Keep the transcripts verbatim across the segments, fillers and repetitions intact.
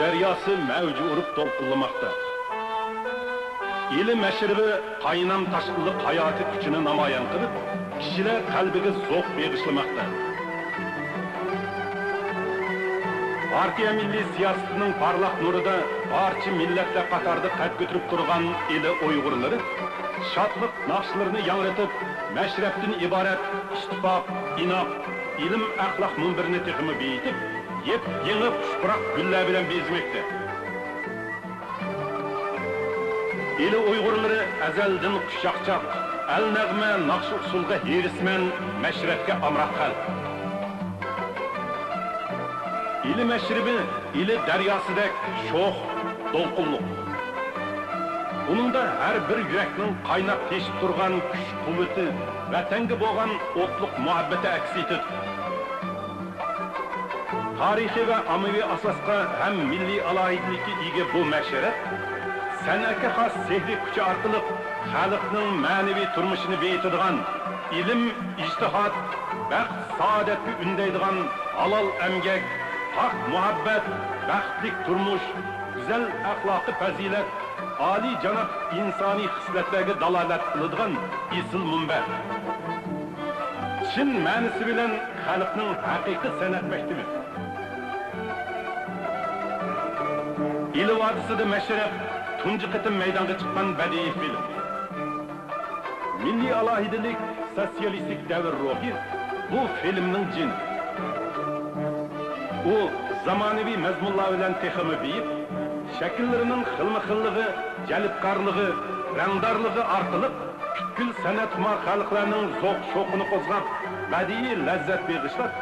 دەرياسى مەۋج ئۇرۇپ دولقۇنلىماقتا. ئىلى مەشرىپى قاينام تاشقىنلىق ھاياتىي كۈچىنى نامايان قىلىپ، كىشىلەر قەلبىگە زوق بېغىشلىماقتا. پارتىيە مىللىي سىياسىتىنىڭ پارلاق نۇرىدا بارچە مىللەتلەر قاتارىدا قەد كۆتۈرۈپ تۇرغان ئىلى ئۇيغۇرلىرى شادلىق ناخشىلىرىنى ياڭرىتىپ، مەشرەپتىن ئىبارەت ئىتتىپاق، ئىناق، ئىلىم-ئەخلاق مۇنبىرىنى تېخىمۇ بېيىتىپ، يېپيېڭى خۇش پۇراق گۈللەر بىلەن بېزىمەكتە. ئىلى ئۇيغۇرلىرى ئەزەلدىن خۇشچاقچاق، ئەلنەغمە، ناخشا-ئۇسسۇلغا ھېرىسمەن، مەشرەپكە ئامراق خەلق. ئىلى مەشرىپى ئىلى دەرياسىدەك شوخ، دولقۇنلۇق. ئۇنىڭدا ھەر بىر يۈرەكنىڭ قايناپ تېشىپ تۇرغان كۈچ-قۇۋۋىتى، ۋەتەنگە بولغان ئوتلۇق مۇھەببىتى ئەكس ئېتىدۇ. تارىخىي ۋە ئاممىۋى ئاساسقا ھەم مىللىي ئالاھىدىلىككە ئىگە بۇ مەشرەپ سەنئەتكە خاس سېھرىي كۈچى ئارقىلىق خەلقنىڭ مەنىۋى تۇرمۇشىنى بېيىتىدىغان ئىلىم، ئىجتىھات، بەخت-سائادەتكە ئۈندەيدىغان ھالال ئەمگەك، پاك مۇھەببەت، بەختلىك تۇرمۇش، گۈزەل ئەخلاقىي پەزىلەت، ئالىيجاناب ئىنسانىي خىسلەتلەرگە دالالەت قىلىدىغان ئېسىل مۇنبەر. چىن مەنىسى بىلەن خەلقنىڭ ھەقىقىي سەنئەت مەكتىپى. ئىلى ۋادىسىدا مەشرەپ تۇنجى قېتىم مەيدانغا چىققان بەدىئىي فىلىم. مىللىي ئالاھىدىلىك، سوتسىيالىستىك دەۋر روھى بۇ فىلىمنىڭ جېنى. ئۇ زامانىۋى مەزمۇنلار بىلەن تېخىمۇ بېيىپ، شەكىللىرىنىڭ خىلمۇخىللىقى، جەلپكارلىقى، رەڭدارلىقى ئارقىلىق پۈتكۈل سەنئەتخۇمار خەلقلەرنىڭ زوق-شوقىنى قوزغاپ، بەدىئىي لەززەت بېغىشلاپ،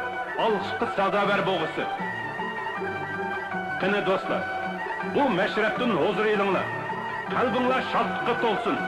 ئالقىشقا سازاۋەر بولغۇسى. قېنى دوستلار، بۇ مەشرەپتىن ھۇزۇر ئېلىڭلار، قەلبىڭلار شادلىققا تولسۇن!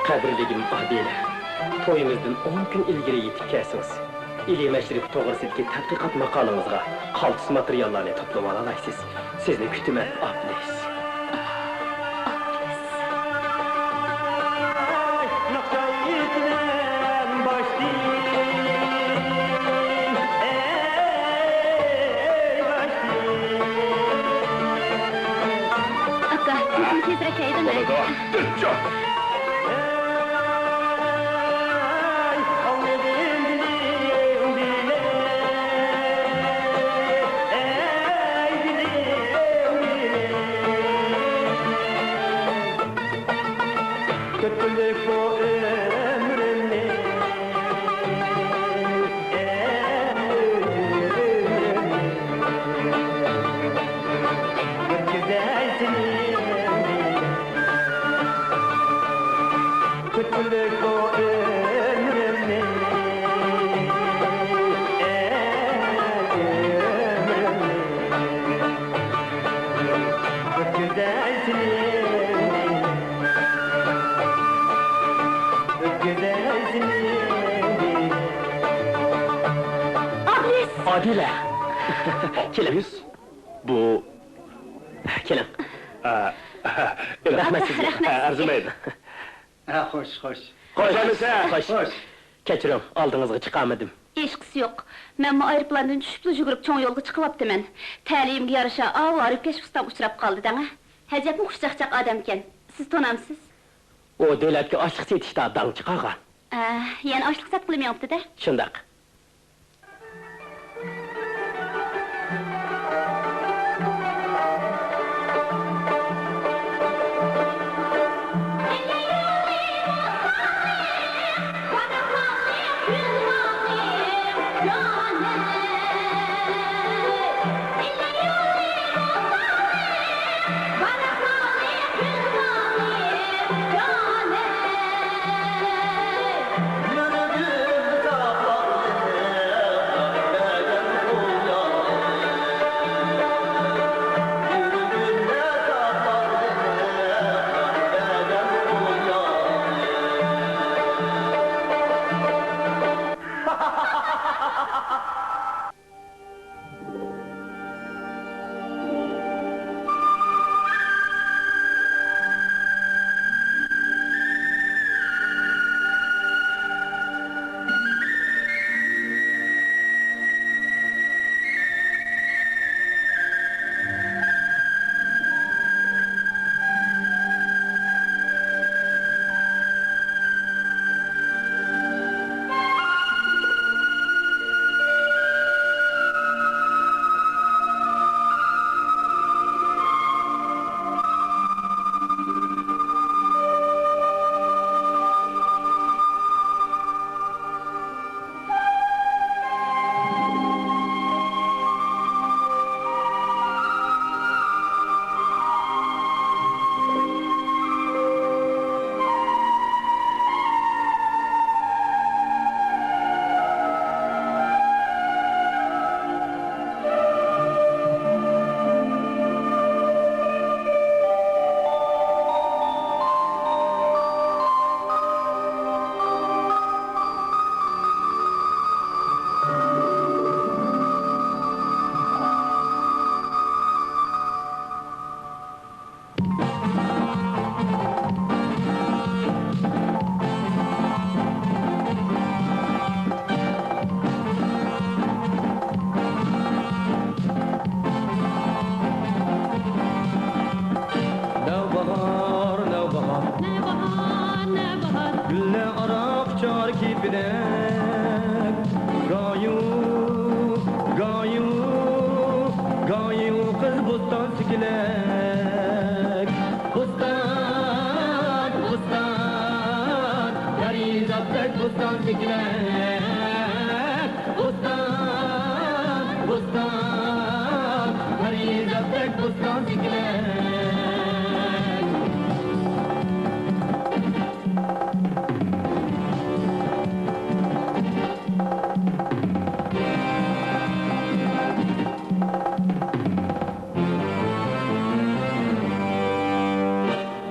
قەدىرلىگىم ئادىلە، تويىمىزدىن ئون كۈن ئىلگىرى يېتىپ كەلسىڭىز، ئىلى مەشرىپى توغرىسىدىكى تەتقىقات ماقالىڭىزغا قالتىس ماتېرىياللارنى توپلىۋالالايسىز. سىزنى كۈتىمەن، ئابلىس. ئاكا، تېزرەك ھەيدىڭ. بولىدۇ. تۆت كۈنلۈك بۇ ئۆمرۈمنى، ئۆمرۈمنى ئۆتكۈزەي سېنى. تۆت كۈنلۈك بۇ ئۆمرۈمنى، ئۆمرۈمنى ئۆتكۈزەي سېنى، ئۆتكۈزەي سېنى. ئابلىس! ئادىلە! كېلىڭ. بۇ، كېلىڭ. ئا، رەھمەت سىزگە. رەھمەت سىزگە. ئەرزىمەيدۇ. ھە، خوش، خوش. خوش. خوش. خوش. خوش. كەچۈرۈڭ، ئالدىڭىزغا چىقالمىدىم. ھېچقىسى يوق. مەنمۇ ئايروپىلاندىن چۈشۈپلا يۈگۈرۈپ چوڭ يولغا چىقىۋاپتىمەن. تەلىيىمگە يارىشا ئاۋۇ ئارىپكەش ئۇستام ئۇچراپ قالدى دەڭە. ھەجەپمۇ خۇشچاقچاق ئادەمكەن. سىز تونامسىز؟ ئۇ دۆلەتكە ئاشلىق سېتىشتا داڭ چىقارغان. ئە، يەنە ئاشلىق ساتقىلى مېڭىپتۇ-دە. شۇنداق. نەۋباھار، نەۋباھار. نەۋباھار، نەۋباھار. گۈللەر ئارا ئۇچار كېپىدەك. گايۇ، گايۇ، گايۇ قىز بوستان سېكىلەك. بوستان، بوستان، پەرىزاتتەك بوستان سېكىلەك. بوستان، بوستان، پەرىزاتتەك بوستان سېكىلەك.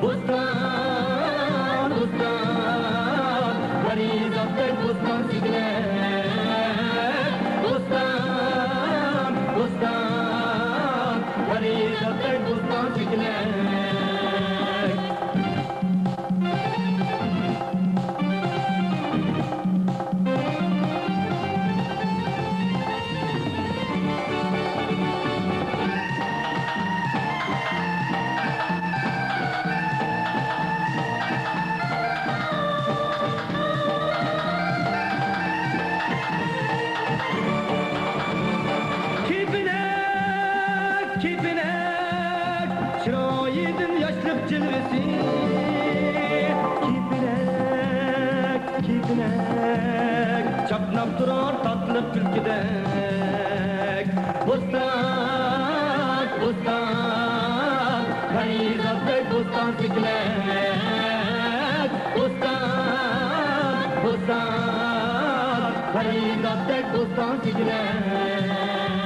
بوستان، بوستان. پەرىزاتتەك بوستان سېكىنەك.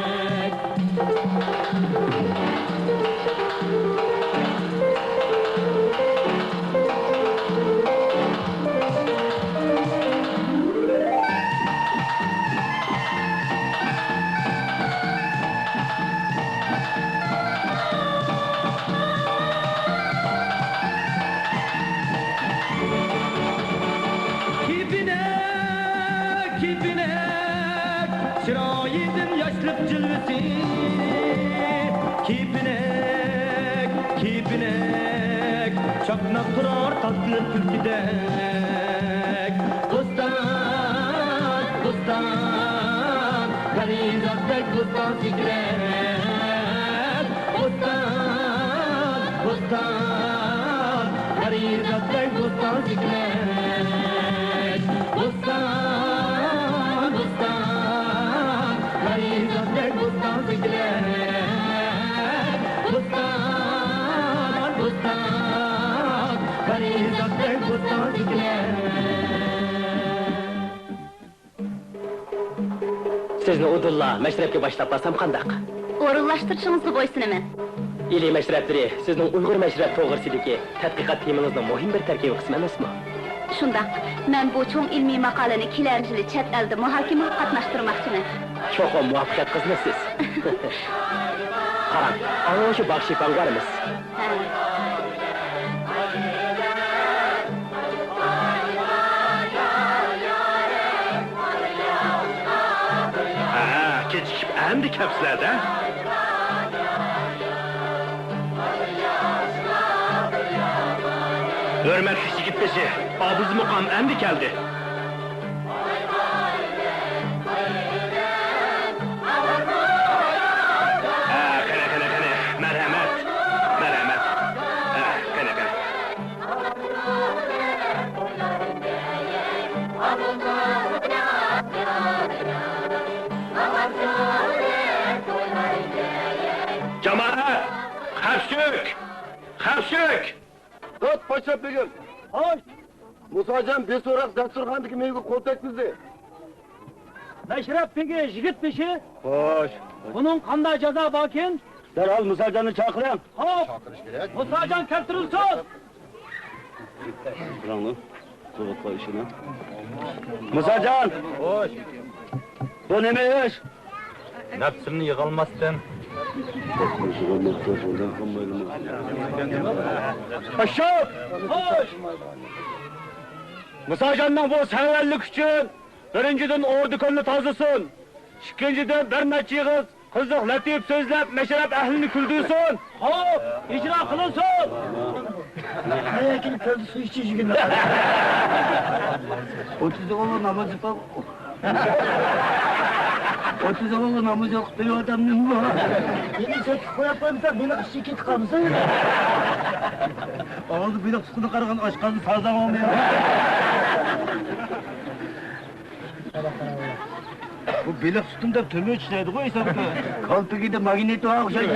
كېپىنەك، كېپىنەك، چىرايىدىن ياشلىق جىلۋىسى. كېپىنەك، كېپىنەك، چاقناپ تۇرار تاتلىق كۈلكىدەك. بوستان، بوستان، پەرىزاتتەك بوستان سېكىنەك. بوستان، بوستان، پەرىزاتتەك بوستان سېكىنەك. بوستان، بوستان، پەرىزاتتەك بوستان سېكىنەك. بوستان، بوستان، پەرىزاتتەك بوستان سېكىنەك. سىزنى ئۇدۇللا مەشرەپكە باشلاپ بارسام قانداق؟ ئورۇنلاشتۇرۇشىڭىزغا بويسۇنىمەن. ئىلى مەشرەپلىرى سىزنىڭ ئۇيغۇر مەشرەپ توغرىسىدىكى تەتقىقات تېمىڭىزنىڭ مۇھىم بىر تەركىبىي قىسمى ئەمەسمۇ؟ شۇنداق. مەن بۇ چوڭ ئىلمىي ماقالىنى كېلەر يىلى چەت ئەلدە مۇھاكىمىگە قاتناشتۇرماقچىمەن. چوقۇم مۇۋەپپەقىيەت قازىنىسىز. قاراڭ، ئاڭا شۇ باغ شىپاڭغا بارىمىز. ھە. ھە، كېچىكىپ ئەمدى كەپسىلەر-دە. ھۆرمەتلىك يىگىت بېشى، ئابلىز مۇقام ئەمدى كەلدى. ھە، قېنى، قېنى، قېنى. مەرھەمەت. مەرھەمەت. ھە، قېنى، قېنى. جامائەت! خەۋپسىزلىك! خەۋپسىزلىك! ھوت، پاشا بېگىم! خوش! مۇساجان بىر سوراق داستۇرخاندىكى مېۋىگە قول تەگكۈزدى. مەشرەپ بېگى يىگىت بېشى. خوش. بۇنىڭ قانداق جازا باركىن؟ دەرھال مۇساجاننى چاقىرىڭ. خوپ. مۇساجان كەلتۈرۈلسۇن. تۇرۇڭلار. تۇرۇپ قويۇشىنى. مۇساجان! خوش. بۇ نېمە ئىش؟ نەپسىمنى يىغالماستىن. ئاششاپ! خوش! مۇساجاننىڭ بۇ سەۋەنلىك ئۈچۈن بىرىنچىدىن ئوردا-كۆلنى تازىسۇن، ئىككىنچىدىن بىر نەچچە ئېغىز قىزىق لەتىپ سۆزلەپ مەشرەپ ئەھلىنى كۈلدۈرسۇن. خوپ، ئىجرا قىلىنسۇن. لېكىن كۆزى سۇ ئىچىشىگە. ئوتتۇز ئوغۇل ناماز ئوقۇپ، ئوتتۇز ئوغۇل ناماز ئوقۇپ بېرىۋاتامدىم بۇ. يەنە سۆتۈپ قويۇپ قويمىسا، بېلىق ئىچىگە كېتىپ قالمىسۇن. ئاۋۇلدا بېلىق تۇتقىنىغا قارىغان ئاشقازىنى سازا بولمايدۇ. بۇ بېلىق تۇتتۇم دەپ تۆمۈر چىشلەيدىغۇ ھېسابتا. كالپۇكىدا ماگنىت بار ئوخشايدۇ.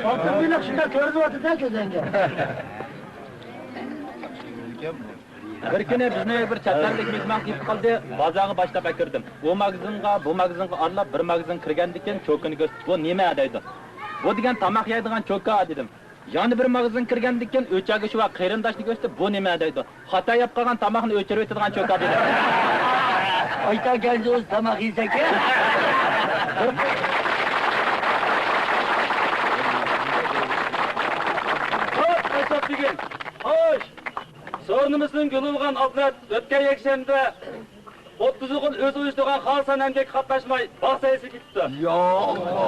ئالتۇن بېلىق شۇنداق كۆرۈنۈۋاتىدۇ-دە كۆزۈڭگە. بىر كۈنى بىزنى بىر چەت ئەللىك مېھمان كېلىپ قالدى، بازارغا باشلاپ ئەكىردىم. ئۇ ماگىزىنغا، بۇ ماگىزىنغا ئارىلاپ، بىر ماگىزىنغا كىرگەندىن كېيىن چوكىنى كۆرسىتىپ، بۇ نېمە دەيدۇ. بۇ دېگەن تاماق يەيدىغان چوكا دېدىم. يەنە بىر ماگىزىنغا كىرگەندىن كېيىن ئۆچەرگە شۇ قېرىنداشنى كۆرسىتىپ، بۇ نېمە دەيدۇ. خاتا يەپ قالغان تاماقنى ئۆچۈرۈۋېتىدىغان چوكا دېدى. قايتا كەلدى ئۆزى تاماق يېسەك. خوش، ئەجەب بۈگۈن. خوش. سورۇنىمىزدىن گۈل ئۇرغان ئابلەت ئۆتكەن يەكشەنبە ئوتتۇز ئوغۇل ئۆزى ئۇيۇشتۇرغان خالىسان ئەمگەككە قاتناشماي، باغ سەيلىسىگە كېتىپتۇ. يا ئاللا!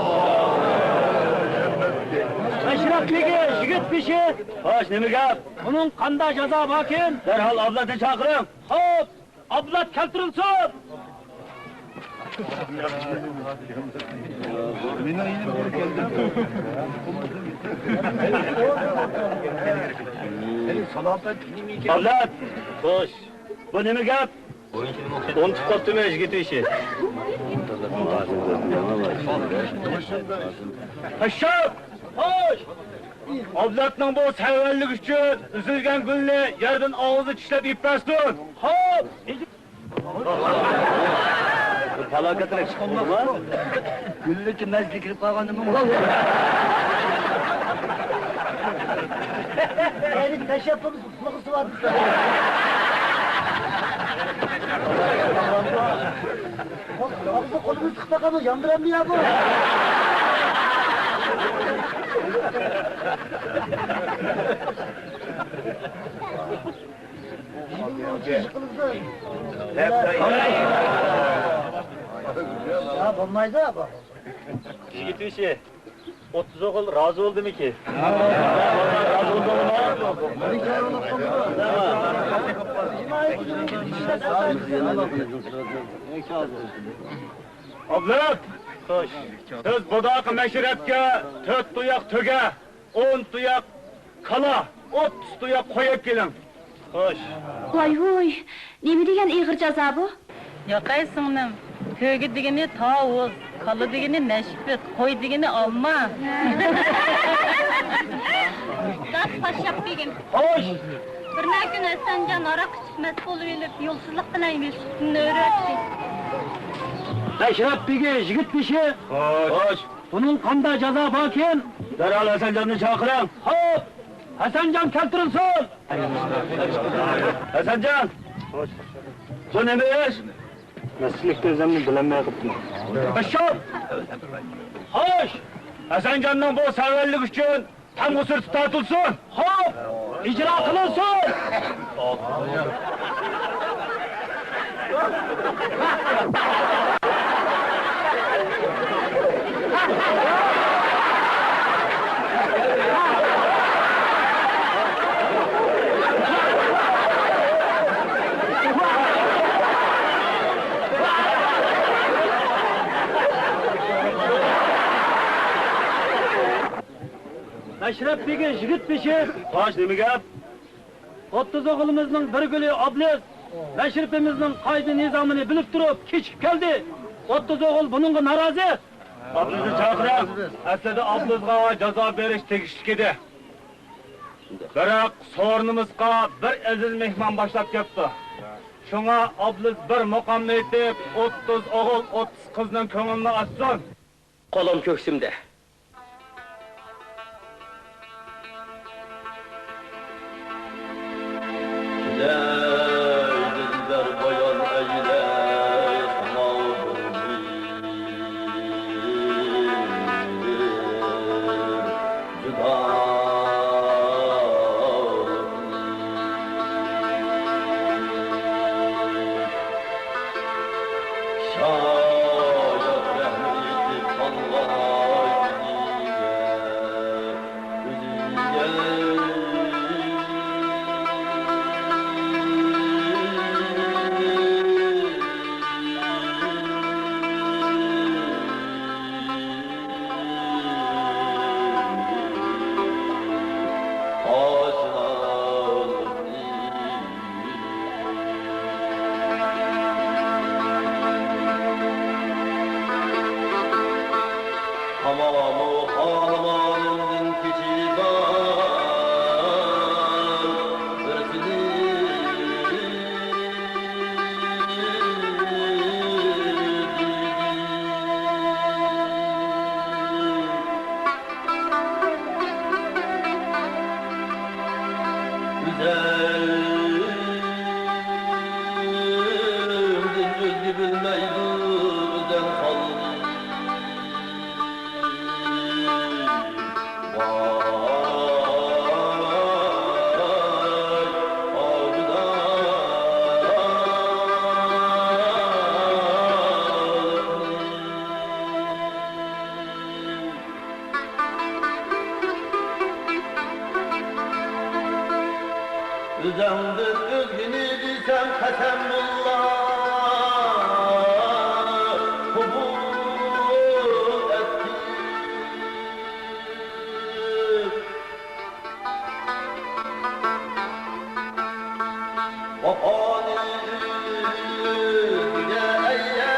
ئەشرەپ بېگى، يىگىت بېشى. خوش، نېمە گەپ؟ بۇنىڭ قانداق جازا باركىن؟ دەرھال ئابلەتنى چاقىرىڭ. خوپ، ئابلەت كەلتۈرۈلسۇن! مېنىڭ يېنىمغا كەلدى. ئابلەت! خوش. بۇ نېمە گەپ؟ ئۇنتۇپ قاپتىمەن يىگىت ئىشى. ئاششاپ! خوش! ئابلەتنىڭ بۇ سەۋەنلىكى ئۈچۈن ئۈزۈلگەن گۈلنى يەردىن ئاغزىنى چىشلەپ ئېلىپ بەرسۇن. خوپ! پالاكەترەك چىقىپتۇ. گۈللۈككە مەزگىل كىرىپ قالغاندىمۇ؟ ئەينى تەشەببۇس قۇلىقى سۇۋاتىسىز. ئاغزى قولىمىز چىقىپ باقامۇ، ياندۇرامدۇ يا بۇ؟ يا، بولمايدۇ بۇ. يىگىت بېشى، ئوتتۇز ئوغۇل رازى بولدىمىكى؟ ئابلەت! خوش. سىز بۇداقى مەشرەپكە تۆت تۇياق تۆگە، ئون تۇياق كالا، ئوتتۇز تۇياق قوي ئەكېلىڭ. خوش. ۋاي ۋۇي، نېمە دېگەن ئېغىر جازا بۇ؟ ياقەي سىڭلىم، تۆگە دېگىنى تاۋۇز، كالا دېگىنى نەشپۈت، قوي دېگىنى ئالما. داس پاششاپ بېگىم. خوش. بىرنە كۈن ھەسەنجان ھاراق ئىچىپ مەست بولۇۋېلىپ، يولسىزلىق بىلەن يۈسۈپنى ئۆرۈۋەتتى. ئەشرەپ بېگى يىگىت بېشى. خوش. خوش. بۇنىڭ قانداق جازا باركىن؟ دەرھال ھەسەنجاننى چاقىرىڭ. خوپ، ھەسەنجان كەلتۈرۈلسۇن. ھەسەنجان! بۇ نېمە ئىش؟ مەستلىكتە ئۆزۈمنى بىلەلمەي قاپتىمەن. بېشىم! خوش! ھەسەنجاننىڭ بۇ سەۋەنلىكى ئۈچۈن تامغا سۈرتۈپ تارتىلسۇن! خوپ! ئىجرا قىلىنسۇن! ئەشرەپ بېگى يىگىت بېشى. خوش، نېمە گەپ؟ ئوتتۇز ئوغلىمىزنىڭ بىر گۈلى ئابلىز مەشرىپىمىزنىڭ قائىدە-نىزامىنى بىلىپ تۇرۇپ كېچىكىپ كەلدى. ئوتتۇز ئوغۇل بۇنىڭغا نارازى. ئابلىزنى چاقىرىڭ. ئەسلىدە ئابلىزغا جازا بېرىش تېگىشلىك ئىدى. بىراق سورۇنىمىزغا بىر ئەزىز مېھمان باشلاپ كەپتۇ. شۇڭا ئابلىز بىر مۇقامنى ئېيتىپ، ئوتتۇز ئوغۇل، ئوتتۇز قىزنىڭ كۆڭلىنى ئاچسۇن. قولۇم كۆكسۈمدە. دىلبەر بايان ئەيلە ساڭا بىر جۇدالىقنى. شاياد رەھمىتى قالغاي ئۆزۈڭگە. تامامۇ خالىمانىمدىن كېچىدە بىر سېنى. ئۆزۈمدىن ئۆزگە بىلمەيدۇ ئۆزەن خالىنى. ۋاي، ئاجىدا. ئۆزۈڭدىن ئۆزگىنى دېسەم قەسەم باللا، قوبۇل ئەتكىن. ۋاپانى ئۆزگە ئەيلە.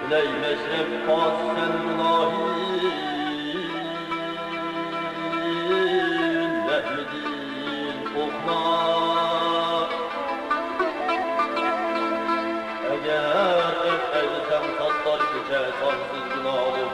لەي مەشرەپ خاس سەن ئىلاھىم، رەھمىتىڭ ئوقنا. ئەگەر ئەپ ئەيلىسەڭ تاتلار كېچە سانسىز گۇناھلىق.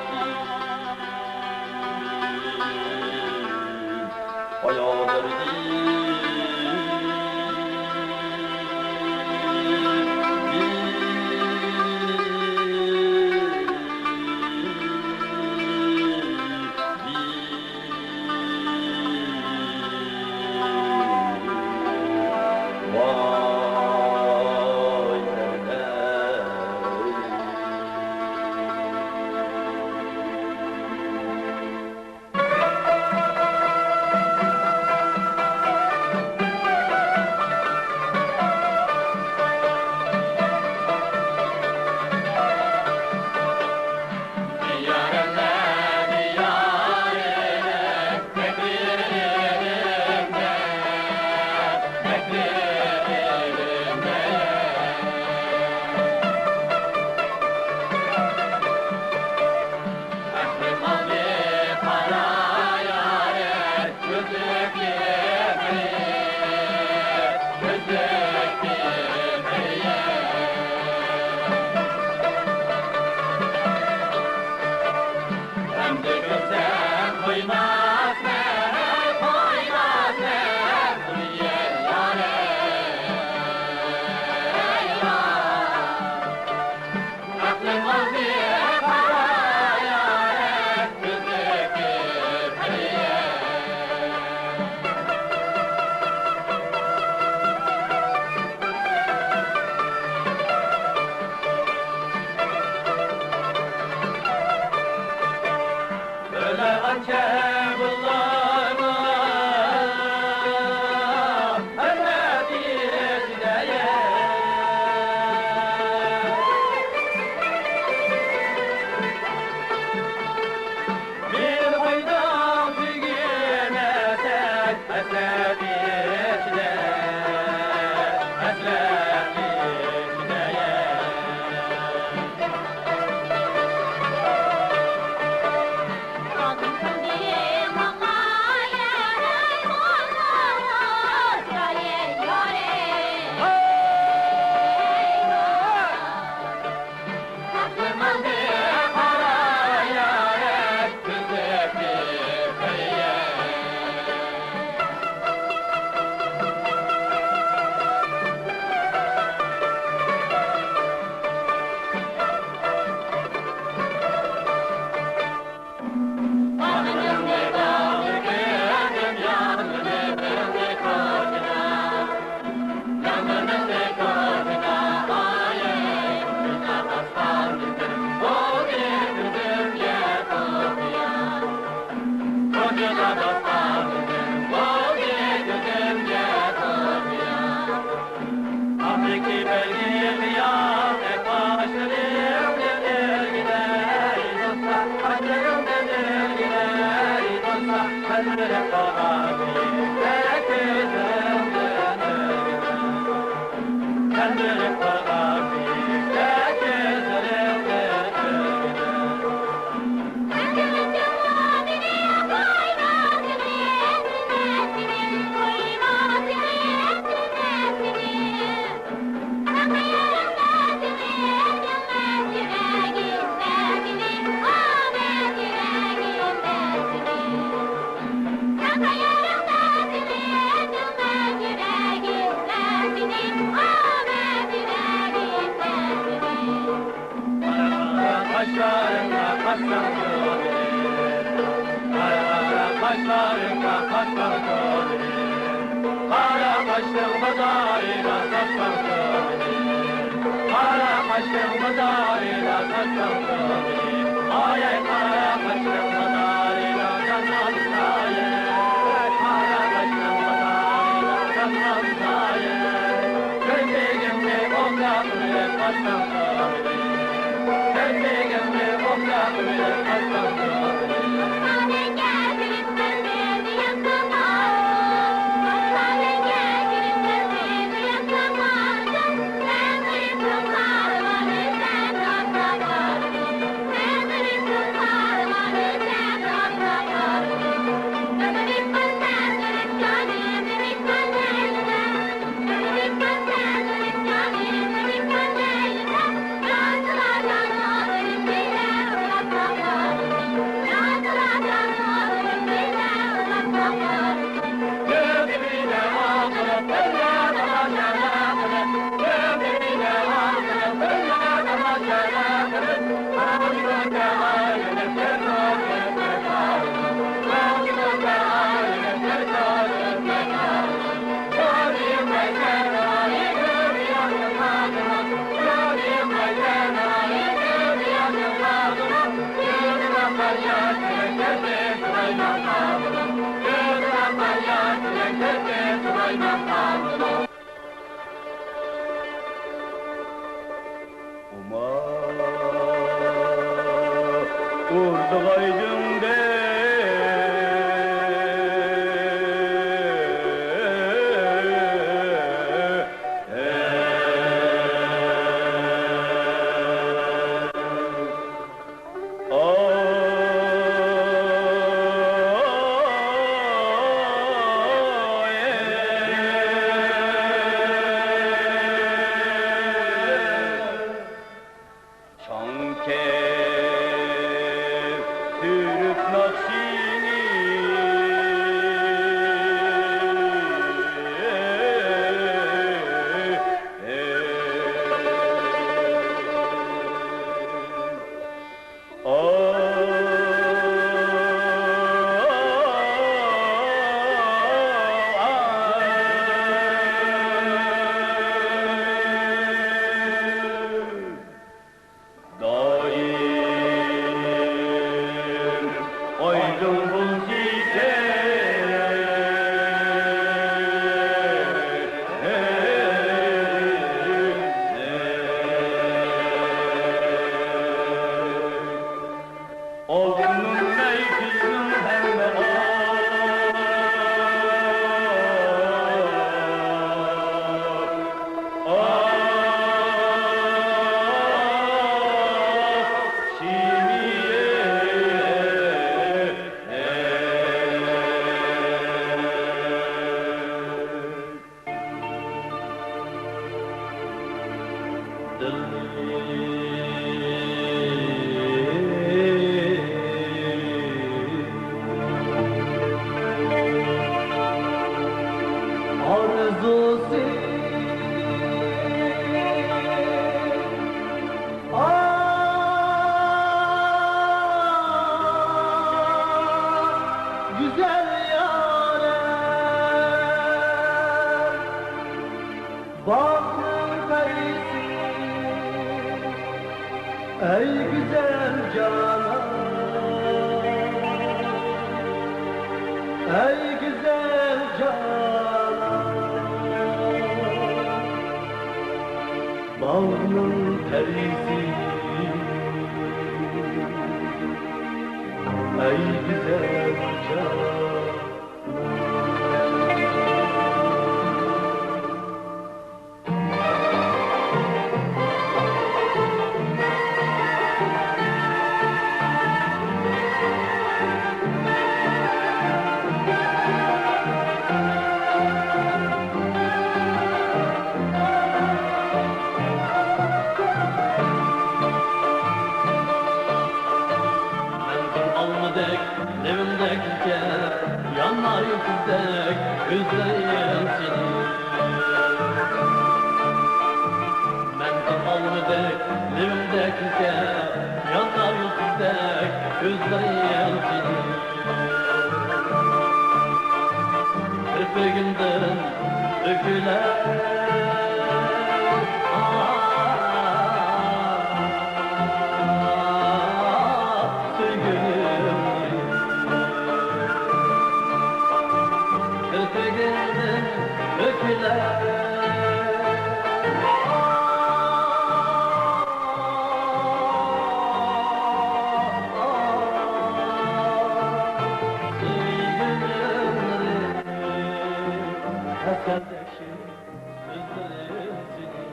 قاشلىرىڭغا قاتساڭ كۆرۈنەي، قارا، قارا قاشلىرىڭغا قاتساڭ كۆرۈنەي، قارا قاشنىڭ بازارىدا ساتساڭ كۆرۈنەي، قارا قاشنىڭ بازارىدا ساتساڭ كۆرۈنەي، ئاي، ئاي، قارا قاشنىڭ بازارىدا ساتساڭ كۆرۈنەي، قارا قاشنىڭ بازارىدا ساتساڭ كۆرۈنەي، كۆزلىرىڭنى ئوڭداپ قويۇپ قاتساڭ كۆرۈنەي. ئارزۇسى، ئا، گۈزەل يارەن. باغنىڭ پەرىسى، ئەي گۈزەل جانان، ئەي گۈزەل جانان، باغنىڭ پەرىسى، ئەي گۈزەل جانان. مەن بىر ئالمىدەك، لېۋىڭدەك كۈلكە، يانار يۇلتۇزدەك كۆزلىرىم سېنى. مەن بىر ئالمىدەك، لېۋىڭدەك كۈلكە، يانار يۇلتۇزدەك كۆزلىرىم سېنى. كىرپىكىمدىن تۆكۈلەر، ئاھ، سۆيگۈنۈم. كىرپىكىمدىن تۆكۈلەر، سۆيگۈنۈم. ھەسرەتلىشىپ سۆزلىرىم سېنى.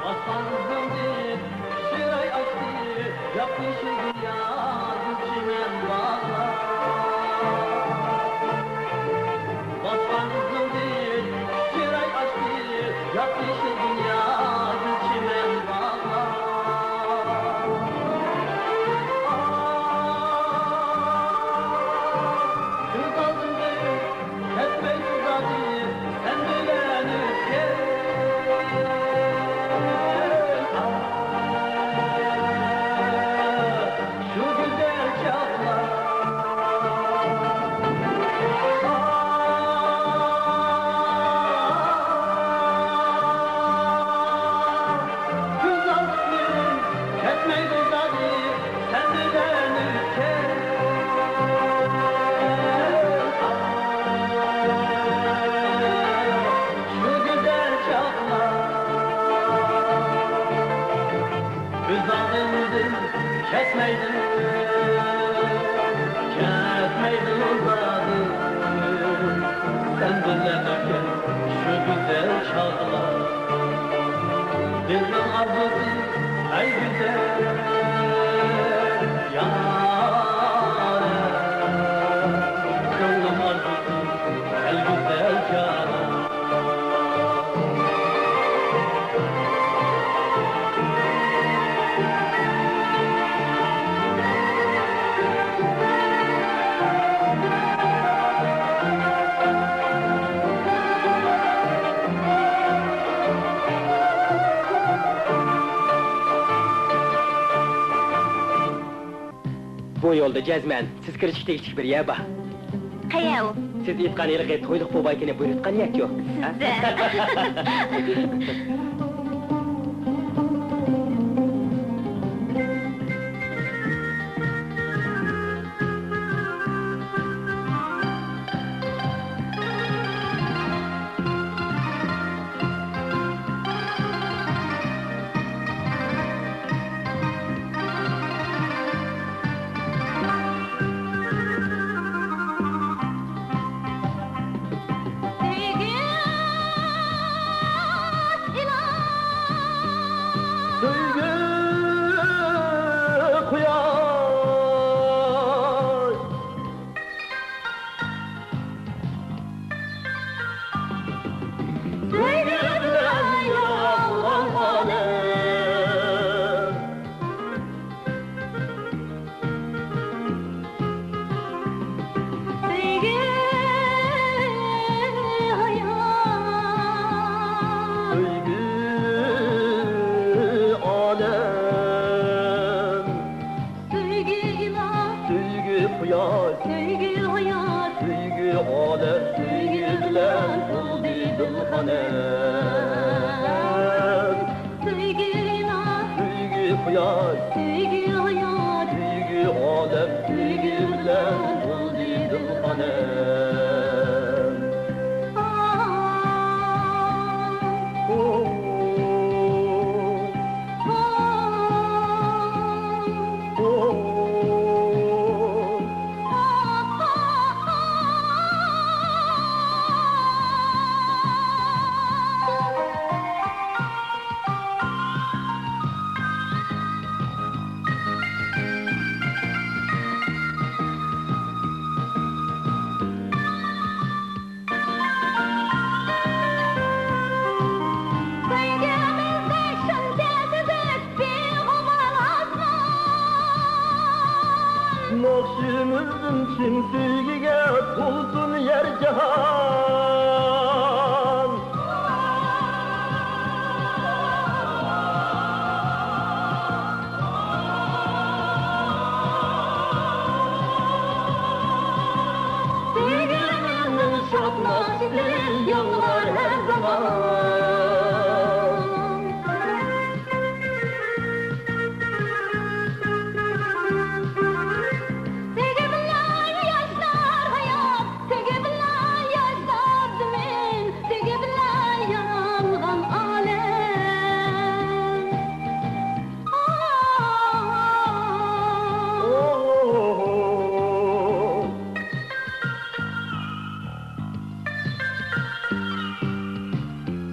باسقان ئىزىڭنى چىراي ئاچتى، ياپيېشىل دۇنيا، گۈل چىمەن باغلار. باسقان ئىزىڭنى چىراي ئاچتى، ياپيېشىل دۇنيا، گۈل چىمەن باغلار. كۆز ئالدىمدىن كەتمەيدۇ زادى سەن بىلەن ئۆتكەن. شۇ گۈزەل چاغلار. كۆز ئالدىمدىن كەتمەيدۇ زادى سەن بىلەن ئۆتكەن. شۇ گۈزەل چاغلار. كۆز ئالدىمدىن كەتمەيدۇ، كەتمەيدۇ زادى سەن بىلەن ئۆتكەن شۇ گۈزەل چاغلار. دىلنىڭ ئارزۇسى، ئەي گۈزەل يارەن، كۆڭلۈم ئارزۇسى، كەل گۈزەل جانان. بۇ يولدا جەزمەن سىز كىرىشكە تېگىشلىك بىر يەر بار. قەيەر ئۇ؟ سىز ئېيتقان ھېلىقى تويلۇق بوۋايكىنى بۇيرۇتقان يەرچۇ؟ سىزدە. قۇياش، سۆيگۈ ھايات، سۆيگۈ ئالەم، سۆيگۈ بىلەن تولدى دىلخانام. سۆيگۈ ئىلاھ، سۆيگۈ قۇياش، سۆيگۈ ھايات، سۆيگۈ ئالەم، سۆيگۈ بىلەن تولدى دىلخانام. ناخشىمىزدىن چىن سۆيگۈگە تولسۇن يەر جاھان. سۆيگۈلەرنىڭ شاد ناخشىسى ياڭرار ھەر زامان. سۆيگۈ بىلەن ياشنار ھايات، سۆيگۈ بىلەن ياشنار زېمىن، سۆيگۈ بىلەن يارالغان ئالەم.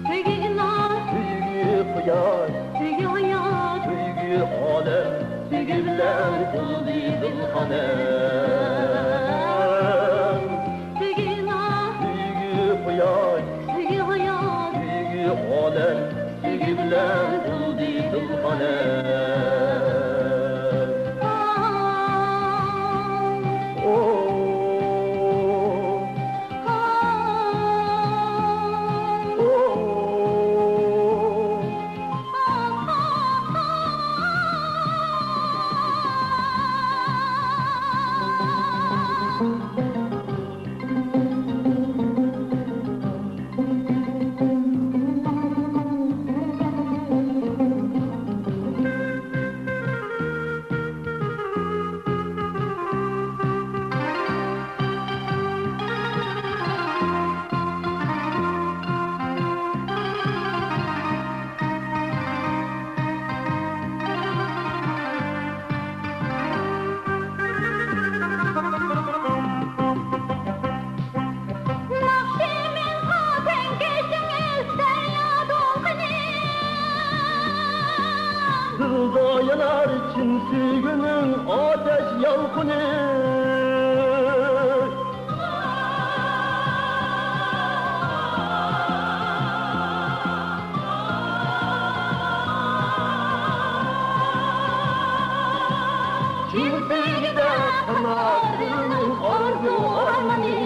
سۆيگۈ ئىلاھ، سۆيگۈ قۇياش، سۆيگۈ ھايات، سۆيگۈ ئالەم، سۆيگۈ بىلەن تولدى دىلخانام. سۆيگۈ ئىلاھ، سۆيگۈ قۇياش، سۆيگۈ ھايات، سۆيگۈ ئالەم، سۆيگۈ بىلەن تولدى دىلخانام. ئو. ناخشىمىزغا تەڭ كەشتىڭىز دەريا دولقۇنى. دىلدا يانار چىن سۆيگۈنىڭ ئاتەش يالقۇنى. چىن سۆيگۈدە قاناتلىرىنىڭ ئارزۇ ئارمىنى.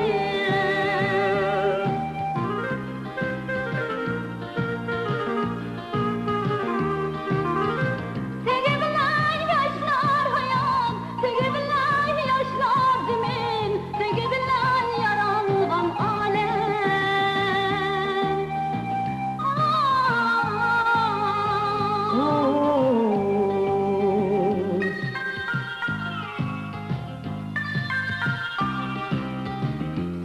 سۆيگۈ بىلەن ياشنار ھايات، سۆيگۈ بىلەن ياشنار زېمىن، سۆيگۈ بىلەن يارالغان ئالەم.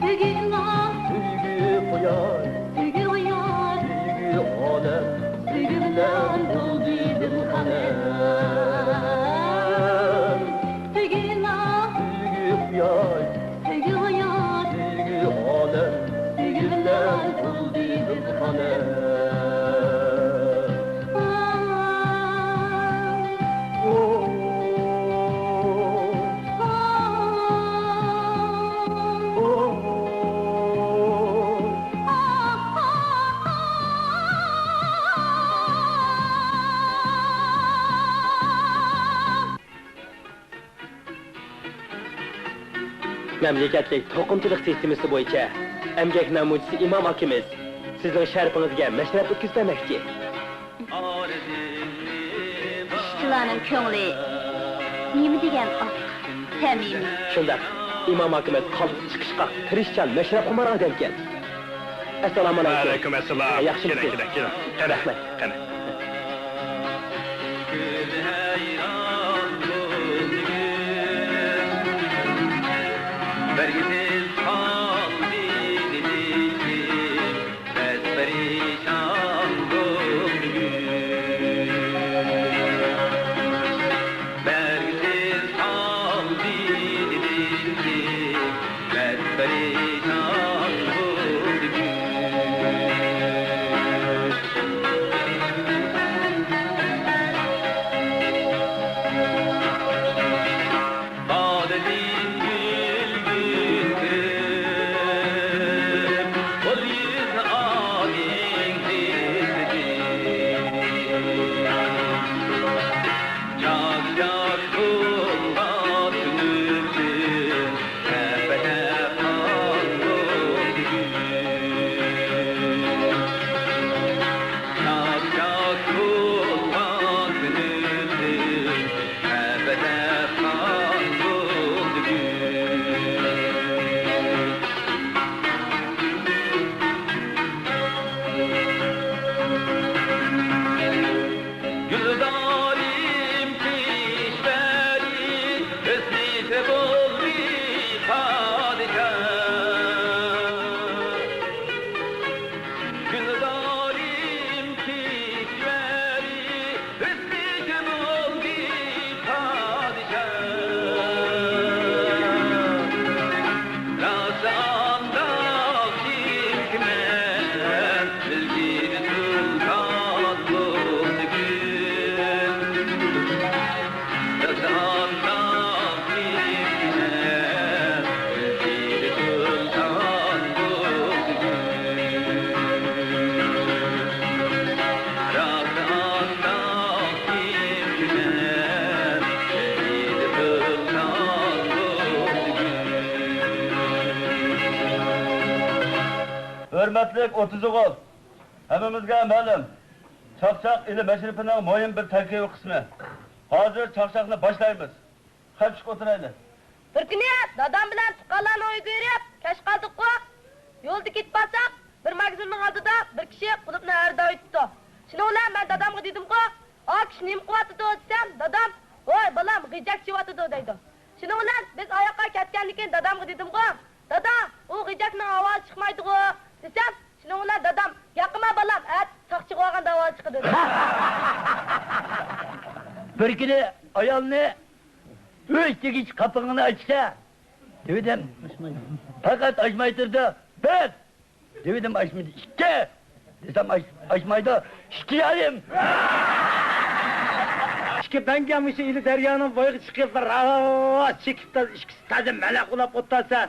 سۆيگۈ ئىلاھ، سۆيگۈ قۇياش، سۆيگۈ ھايات، سۆيگۈ ئالەم، سۆيگۈ بىلەن تولدى دىلخانام. سۆيگۈ ئىلاھ، سۆيگۈ قۇياش، سۆيگۈ ھايات، سۆيگۈ ئالەم، سۆيگۈ بىلەن تولدى دىلخانام. مەملىكەتلىك توقۇمىچىلىق سىستېمىسى بويىچە ئەمگەك نەمۇنىچىسى ئىمام ئاكىمىز سىزنىڭ شەرىپىڭىزگە مەشرەپ ئۆتكۈزۈپ بەرمەكچى. ئىشچىلارنىڭ كۆڭلى نېمە دېگەن ئاق. سەمىمىي. شۇنداق. ئىمام ھاكىمىز قالتىس چىقىشقاق، تىرىشچان، مەشرەپخۇمار ئادەمكەن. ئەسسالامۇئەلەيكۇم. ۋەئەلەيكۇم ئەسسالام. ھە، ياخشىمۇسىز؟ كېلىڭ، كېلىڭ، كېلىڭ. قېنى، رەھمەت. قېنى. كۆزى ھەيران بولدى گۈل، بەرگۈسىز قالدى دېدىكىم، بەس پەرىشان بولدى گۈل. بەرگۈسىز قالدى دېدىكىم، بەس پەرىشان بولدى گۈل. بالىدىن گۈل گۈل كۆرۈپ، غۇل يۈز ئادەم تىزىدى. چاك-چاك بولغان كۆڭۈلدىن تەپە-تەپ قان بولدى گۈل. چاك-چاك بولغان كۆڭۈلدىن تەپە-تەپ قان بولدى گۈل. گۈلزارىم كىشۋەرى، ھۆسنىگە بولدى پادىشاھ. گۈلزارىم كىشۋەرى، ھۆسنىگە بولدى پادىشاھ. راست ئانداق كىمكى مەن، بىلگىلى سۇلتان بولدى گۈل. راست ئانداق كىمكى مەن، بىلگىلى سۇلتان بولدى گۈل. راست ئانداق كىمكى مەن، بىلگىلى سۇلتان بولدى گۈل. ھۆرمەتلىك ئوتتۇز ئوغۇل! ھەممىمىزگە مەلۇم، چاقچاق ئىلى مەشرىپىنىڭ مۇھىم بىر تەركىبىي قىسمى. ھازىر چاقچاقنى باشلايمىز. خەپ چۈشۈپ ئولتۇرايلى. بىر كۈنى دادام بىلەن تۇغقانلارنىڭ ئۆيىگە بېرىپ، كەچ قالدۇققۇ. يولدا كېتىپ بارساق، بىر ماگىزىننىڭ ئالدىدا بىر كىشى قۇلۇپنى ھەرىدەۋېتىپتۇ. شۇنىڭ بىلەن مەن دادامغا دېدىمغۇ، «ئا كىشى نېمە قىلىۋاتىدۇ؟» دېسەم، دادام، «ۋاي بالام، غىجەك چېۋىۋاتىدۇ» دەيدۇ. شۇنىڭ بىلەن بىز ئاياققا كەتكەندىن كېيىن دادامغا دېدىمغۇ، «دادا، ئۇ غىجەكنىڭ ئاۋازى چىقمايدىغۇ» دېسەم، شۇنىڭ بىلەن دادام، «ياقما بالام، ئەتە ساقچىغا بارغاندا ئاۋازى چىقىدۇ» دېدى. بىر كۈنى ئايالنى، «ئۆي تېگىچ قاپىقىڭنى ئاچسا» دېدىم. پەقەت ئاچماي تۇرىدۇ. «بىر» دېدىم، ئاچمىدى. «ئىككى» دېسەم، ئاچ-، ئاچمايدۇ. «ئىككى يارىم». ئىككى بەڭگە مۇشۇ ئىلى دەريانىڭ بويىغا چىقىپ، بىر راۋاس چېكىپ، ئىككىسى تازا مەلەق ئۇلاپ ئولتۇرسا،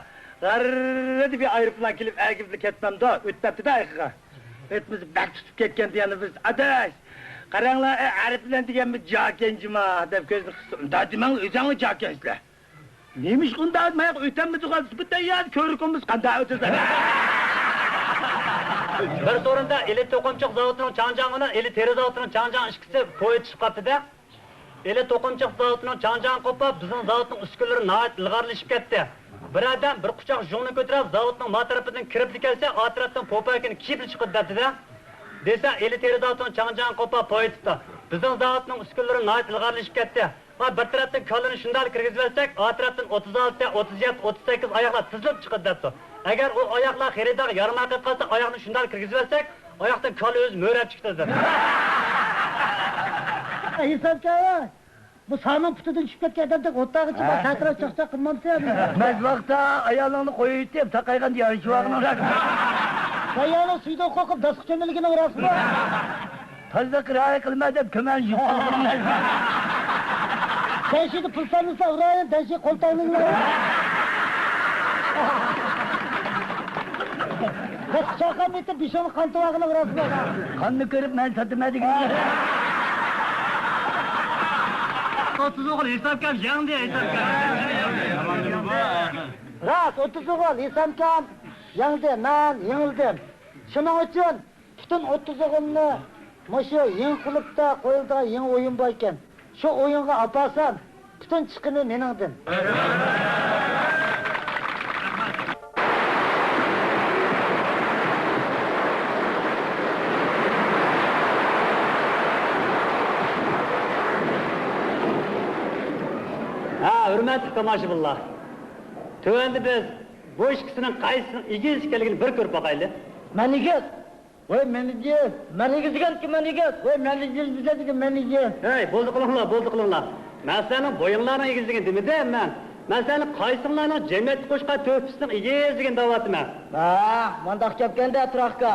غەررىدە بىر ئايروپىلان كېلىپ ئەگىپلا كەتمەمدۇ؟ ئۆتمەپتۇ-دە ئايىغىغا. ئۆتمىسە بەك تۇتۇپ كەتكەن دېگەننى بىز، «ئاداش، قاراڭلار، ئەي ئايروپىلان دېگەنمۇ جاكەنجىما» دەپ كۆزىنى قىسسا، «ئۇنداق دېمەڭلار، ئۆزۈڭلار جاكەنسىلەر. نېمىشقا ئۇنداق ماياققا ئۆتەلمىدىغان؟ بۇ تەييار كۆۋرۈك بولمىسا قانداق ئۆتىسىلەر؟» بىر سورۇندا ئىلى توقۇمىچىلىق زاۋۇتىنىڭ چاڭجياڭ بىلەن ئىلى تېرە زاۋۇتىنىڭ چاڭجياڭ ئىككىسى پويىز چۈشۈپ قاپتۇ-دە. ئىلى توقۇمىچىلىق زاۋۇتىنىڭ چاڭجياڭى قوپۇپ، بىزنىڭ زاۋۇتنىڭ ئۈسكۈنىلىرى ناھايىتى ئىلغارلىشىپ كەتتى. بىر ئادەم بىر قۇچاق ژۇڭنى كۆتۈرۈپ، زاۋۇتنىڭ ما تەرىپىدىن كىرىپلا كەلسە، ئا تەرەپتىن پوپايكىنى كىيىپلا چىقىدۇ دەپتۇ-دە. دېسە، ئىلى تېرە زاۋۇتىنىڭ چاڭجياڭى قوپۇپ پويىز چۈشۈپتۇ. بىزنىڭ زاۋۇتنىڭ ئۈسكۈنىلىرى ناھايىتى ئىلغارلىشىپ كەتتى. ۋە بىر تەرەپتىن كالىنى شۇنداق كىرگۈزۈۋەتسەك، ئا تەرەپتىن ئوتتۇز ئالتە، ئوتتۇز يەتتە، ئوتتۇز سەككىز ئاياغلار تىزىلىپ چىقىدۇ دەپتۇ. ئەگەر ئۇ ئاياغلار خېرىدارغا يارىماي قېلىپ قالسا، ئاياغنى شۇنداق كىرگۈزۈۋەتسەك، ئاياقتىن كالا ئۆزى مۆرەپ چىقىدۇ دەپتۇ. ھېسابكار، بۇ سانىڭ پۇتىدىن چۈشۈپ كەتكەن ئادەمدەك ئوتتاغىچە بار، سەكرەپ چاقچاق قىلمامسەن يا؟ مەز ۋاقىتتا ئايالىڭنى قويۇۋېتىپ، ساقايغاندا يارىشىۋالغىنىڭ. ئايالىڭ سۈيىدىن قورقۇپ داسقا چۆمۈلگىنىڭ راستمۇ؟ تازىلىققا رىئايە قىلماي دەپ كۆمەلنى يۇيۇپ قالغىنىڭ. سەن شۇ يەردە پۇل سانىسا ئۇرايىن، سەن شۇ قولتۇڭنى. بەس، چاققان ئېتىپ بېشىڭنى قان تۇرغىنىڭ راستمۇ؟ قاننى كۆرۈپ مەن ساتىمەن دېگىنىڭ. ئوتتۇز ئوغۇل ھېسابكام يەڭدى، ھېسابكام. راست، ئوتتۇز ئوغۇل ھېسابكام يەڭدى، مەن يېڭىلدىم. شۇنىڭ ئۈچۈن پۈتۈن ئوتتۇز ئوغۇلنى مۇشۇ يېڭى كۇلۇبتا قويۇلىدىغان يېڭى ئويۇن بار ئىكەن. شۇ ئويۇنغا ئاپارسام، ئۈستۈن چىقىمەن مېنىڭدىن. ھە، ھۆرمەتلىك تاماشىبىنلار، تۆۋەندە بىز بۇ ئىككىسىنىڭ قايسىسىنىڭ ئېگىز ئىكەنلىكىنى بىر كۆرۈپ باقايلى. مەن ئېگىز. ۋاي مەن ئېگىز. مەن ئېگىز دېگەنكى مەن ئېگىز. ۋاي مەن ئېگىز دېگەنكى مەن ئېگىز. ھەي، بولدى قىلىڭلار، بولدى قىلىڭلار. مەن سىلەرنىڭ بويۇڭلارنىڭ ئېگىزلىكىنى دېمىدىم مەن. مەن سىلەرنىڭ قايسىڭلارنىڭ جەمئىيەتكە قوشقان تۆھپىسىنىڭ ئېگىزلىكىنى دەۋاتىمەن. ھە، مۇنداق گەپكەندە تۇراكا.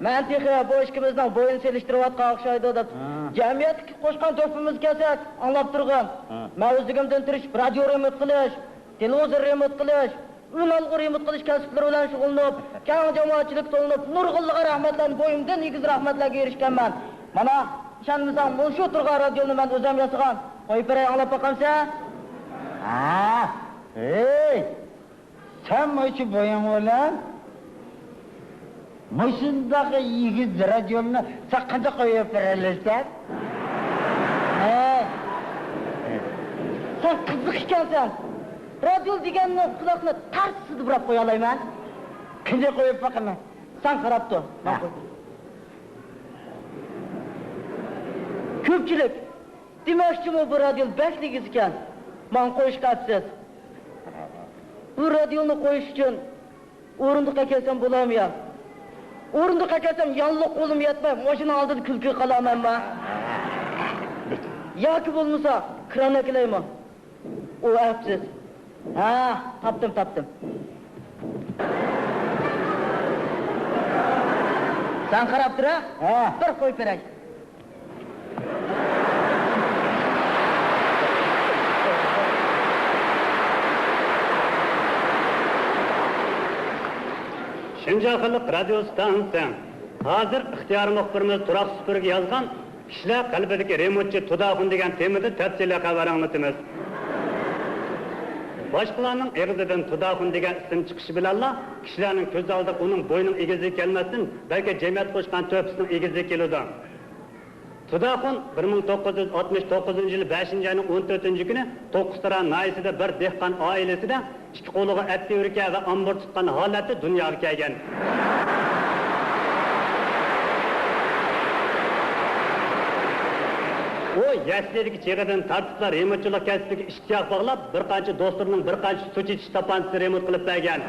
مەن تېخى بۇ ئىككىمىزنىڭ بويىنى سېلىشتۇرۇۋاتقان ئوخشايدۇ دەپ، ھە، جەمئىيەتكە قوشقان تۆھپىمىزگە كەلسەك، ئاڭلاپ تۇرغىن. ھە. مەن ئۆزلۈكۈمدىن تىرىشىپ رادىيو رېمونت قىلىش، تېلېۋىزور رېمونت قىلىش، ئۈنئالغۇ رېمونت قىلىش كەسىپلىرى بىلەن شۇغۇللىنىپ، كەڭ جامائەتچىلىككە تولۇنۇپ، نۇرغۇنلىغان رەھمەتلەرنى، بويۇمدىن ئېگىز رەھمەتلەرگە ئېرىشكەنمەن. مانا، ئىشەنمىسەڭ، مۇشۇ تۇرغان رادىيونى مەن ئۆزۈم ياسىغان. قويۇپ بېرەي، ئاڭلاپ باقامسەن؟ ھە، ھەي، سەن مۇشۇ بويۇڭ بىلەن مۇشۇنداق ئېگىز رادىيونى سەن قانداق قويۇپ بېرەلەيسەن؟ ھە؟ سەن قىزىق ئىكەنسەن. رادىيو دېگەننى قۇلاقنى تارتسىدە بۇراپ قويالايمەن. قېنى قويۇپ باقىمەن. سەن قاراپ تۇر. مەن ھە. قوي-، كۆپچىلىك، دېمەكچىمۇ بۇ رادىيو بەكلا ئېگىز ئىكەن. ماڭا قويۇشقا ئەپسىز. بۇ رادىيونى قويۇش ئۈچۈن ئورۇندۇققا كەلسەم بولامدۇ يا؟ ئورۇندۇققا كەلسەم ياللۇغ قولۇم يەتمەي، ماشىنا ئالدىدا كۈلكىگە قالامەنما؟ ياكى بولمىسا كران ئەكېلەيمۇ؟ ئۇ ئەپسىز. ھە، تاپتىم، تاپتىم. سەن قاراپ تۇر، ھە؟ ھە. بىر قويۇپ بېرەي. شىنجاڭ خەلق رادىيو ئىستانسىسى. ھازىر ئىختىيارىي مۇخبىرىمىز تۇراق سۈپۈرگە يازغان كىشىلەر قەلبىدىكى رېمونتچى تۇداخۇن دېگەن تېمىدا تەپسىلىي خەۋەر ئاڭلىتىمىز. باشقىلارنىڭ ئېغىزىدىن تۇداخۇن دېگەن ئىسىم چىقىشى بىلەنلا، كىشىلەرنىڭ كۆز ئالدىغا ئۇنىڭ بويىنىڭ ئېگىزلىكى كەلمەستىن، بەلكى جەمئىيەتكە قوشقان تۆھپىسىنىڭ ئېگىزلىكى كېلىدۇ. تۇداخۇن بىر مىڭ توققۇز يۈز ئاتمىش توققۇزىنچى يىلى بەشىنچى ئاينىڭ ئون تۆتىنچى كۈنى توققۇزتارا ناھىيەسىدە بىر دېھقان ئائىلىسىدە ئىككى قولىغا ئەت تېۋىركە ۋە ئامبۇر تۇتقان ھالەتتە دۇنياغا كەلگەن. ئۇ يەسلىدىكى چېغىدىن تارتىپلا رېمونتچىلىق كەسپىگە ئىشتىياق باغلاپ، بىر قانچە دوستلىرىنىڭ بىر قانچە سۇ چېچىش تاپانچىسىنى رېمونت قىلىپ بەرگەن.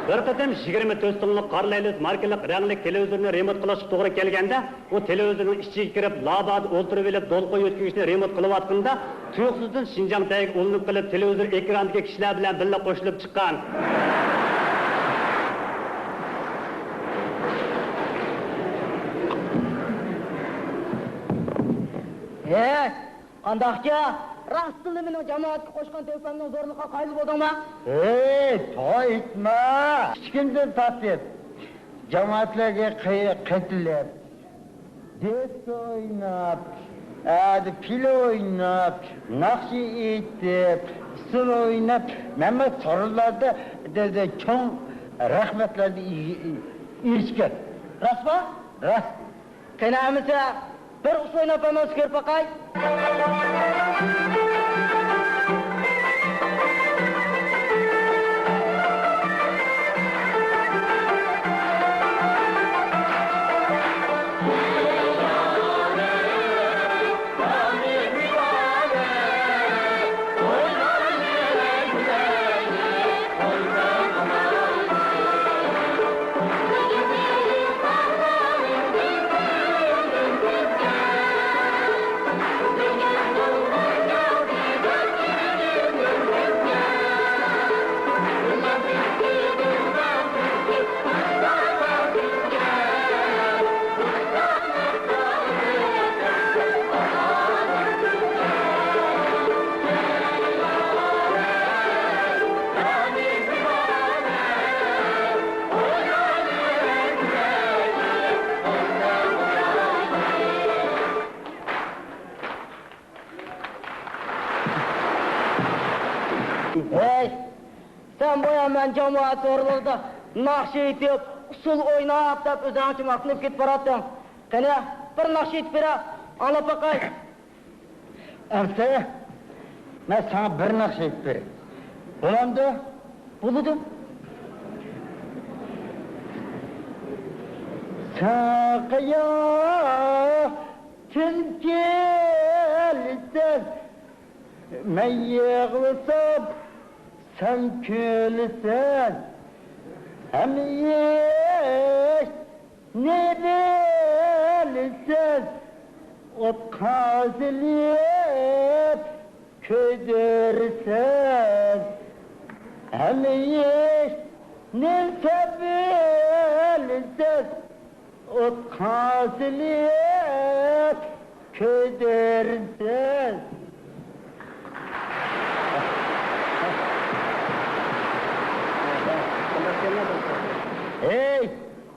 بىر قېتىم يىگىرمە تۆت سۇڭلۇق قارا لەيلىس ماركىلىق رەڭلىك تېلېۋىزورنى رېمونت قىلىشقا توغرا كەلگەندە، ئۇ تېلېۋىزورنىڭ ئىچىگە كىرىپ، لابادا ئولتۇرۇۋېلىپ، دولقۇن يۆتكىگۈچنى رېمونت قىلىۋاتقىنىدا، تۇيۇقسىزدىن شىنجاڭ تەگىگە ئۇلىنىپ قېلىپ، تېلېۋىزور ئېكرانىدىكى كىشىلەر بىلەن بىللە قوشۇلۇپ چىققان. ھەي، قانداقكە؟ راستتىنلا مېنىڭ جامائەتكە قوشقان تۆھپەمنىڭ زورلۇقىغا قايىل بولدۇڭما؟ ھەي، تويۇتما! كىچىكىمدىن تارتىپ جامائەتلەرگە قېتىلىپ، دىسكو ئويناپ، ئەدە پىلە ئويناپ، ناخشا ئېيتىپ، ئۇسسۇل ئويناپ، مەنمۇ سورۇنلاردا دە-، دە-، چوڭ رەھمەتلەرگە ئېرىشكەن. راستمۇ؟ راست. قېنى ئەمىسە، بىر ئۇسسۇل ئويناپ بەرمەمسىز، كۆرۈپ باقاي. ھەي، سەن بايا مەن جامائەت سورۇنلىرىدا ناخشا ئېيتىپ، ئۇسسۇل ئويناپ دەپ ئۆزۈڭچە ماختىنىپ كېتىپ باراتتىڭ. قېنى، بىر ناخشا ئېيتىپ بېرە، ئاڭلاپ باقاي. ئەمسە، مەن ساڭا بىر ناخشا ئېيتىپ بېرەي. بولامدۇ؟ بولىدۇ. ساقىيا، كىم كېلىسەن؟ مەن يىغلىسام، سەن كۈلىسەن. ھەممە ئىشنى بىلىسەن، ئوتقا سېلىپ كۆيدۈرىسەن. ھەممە ئىشنى سەن بىلىسەن، ئوتقا سېلىپ كۆيدۈرىسەن. ھەي،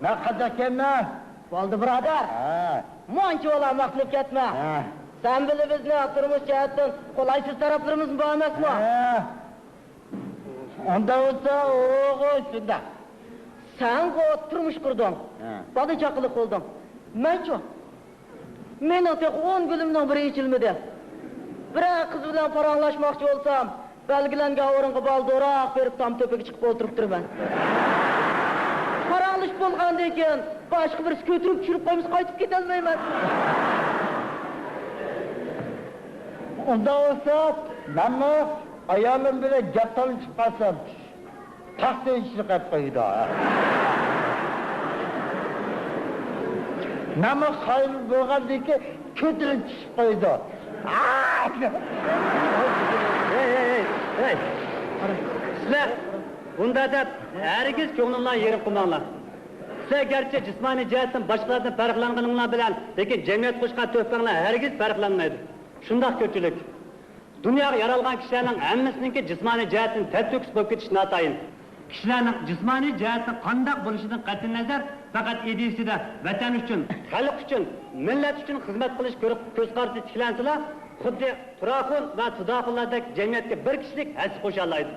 مەن قانداق ئىكەنمەن؟ بولدى، بۇرادەر. ھە. مۇنچىۋالا مەخلۇق كەتمە. ھە. سەن بىلەن بىزنىڭ تۇرمۇش جەھەتتىن قولايسىز تەرەپلىرىمىز بار ئەمەسمۇ؟ ھە. ئۇنداق بولسا، ئوغۇ شۇنداق. سەنغۇ تۇرمۇش قۇردۇڭ. ھە. بالا چاقىلىق بولدۇڭ. مەنچۇ؟ مېنىڭ تېخى ئون گۈلۈمنىڭ بىرى ئېچىلمىدى. بىرەر قىز بىلەن پاراڭلاشماقچى بولسام، بەلگىلەنگەن ئورۇنغا بالدۇراق بېرىپ تام تۆپىگە چىقىپ ئولتۇرۇپ تۇرىمەن. پاراڭلىشىپ بولغاندىن كېيىن، باشقا بىرسى كۆتۈرۈپ چۈشۈرۈپ قويمىسا، قايتىپ كېتەلمەيمەن. ئۇنداق بولسا، مەنمۇ ئايالىم بىلەن گەپ تالىشىپ قالسام، تاختىنى چىرقاپ قويىدۇ. مەنمۇ خايىل بولغاندىن كېيىن كۆتۈرۈپ چۈشۈپ قويىدۇ. ئاھ! ھەي، ھەي، ھەي، ھەي. سىلەر بۇنداق دەپ ھەرگىز كۆڭلۈڭلارنى يېرىم قىلماڭلار. سىلەر گەرچە جىسمانىي جەھەتتىن باشقىلاردىن پەرقلەنگىنىڭلار بىلەن، لېكىن جەمئىيەتكە قوشقان تۆھپەڭلار ھەرگىز پەرقلەنمەيدۇ. شۇنداق كۆپچىلىك. دۇنياغا يارالغان كىشىلەرنىڭ ھەممىسىنىڭكى جىسمانىي جەھەتتىن تەپتۆكۈس بولۇپ كېتىشى ناتايىن. كىشىلەرنىڭ جىسمانىي جەھەتتىن قانداق بولۇشىدىن قەتئىينەزەر، پەقەت ئىدىيىسىدە، ۋەتەن ئۈچۈن، خەلق ئۈچۈن، مىللەت ئۈچۈن خىزمەت قىلىش كۆر-، كۆز قارىسى تىكلەنسىلا، خۇددى تۇراخۇن ۋە تۇداخۇنلاردەك جەمئىيەتكە بىر كىشىلىك ھەسسە قوشالايدۇ.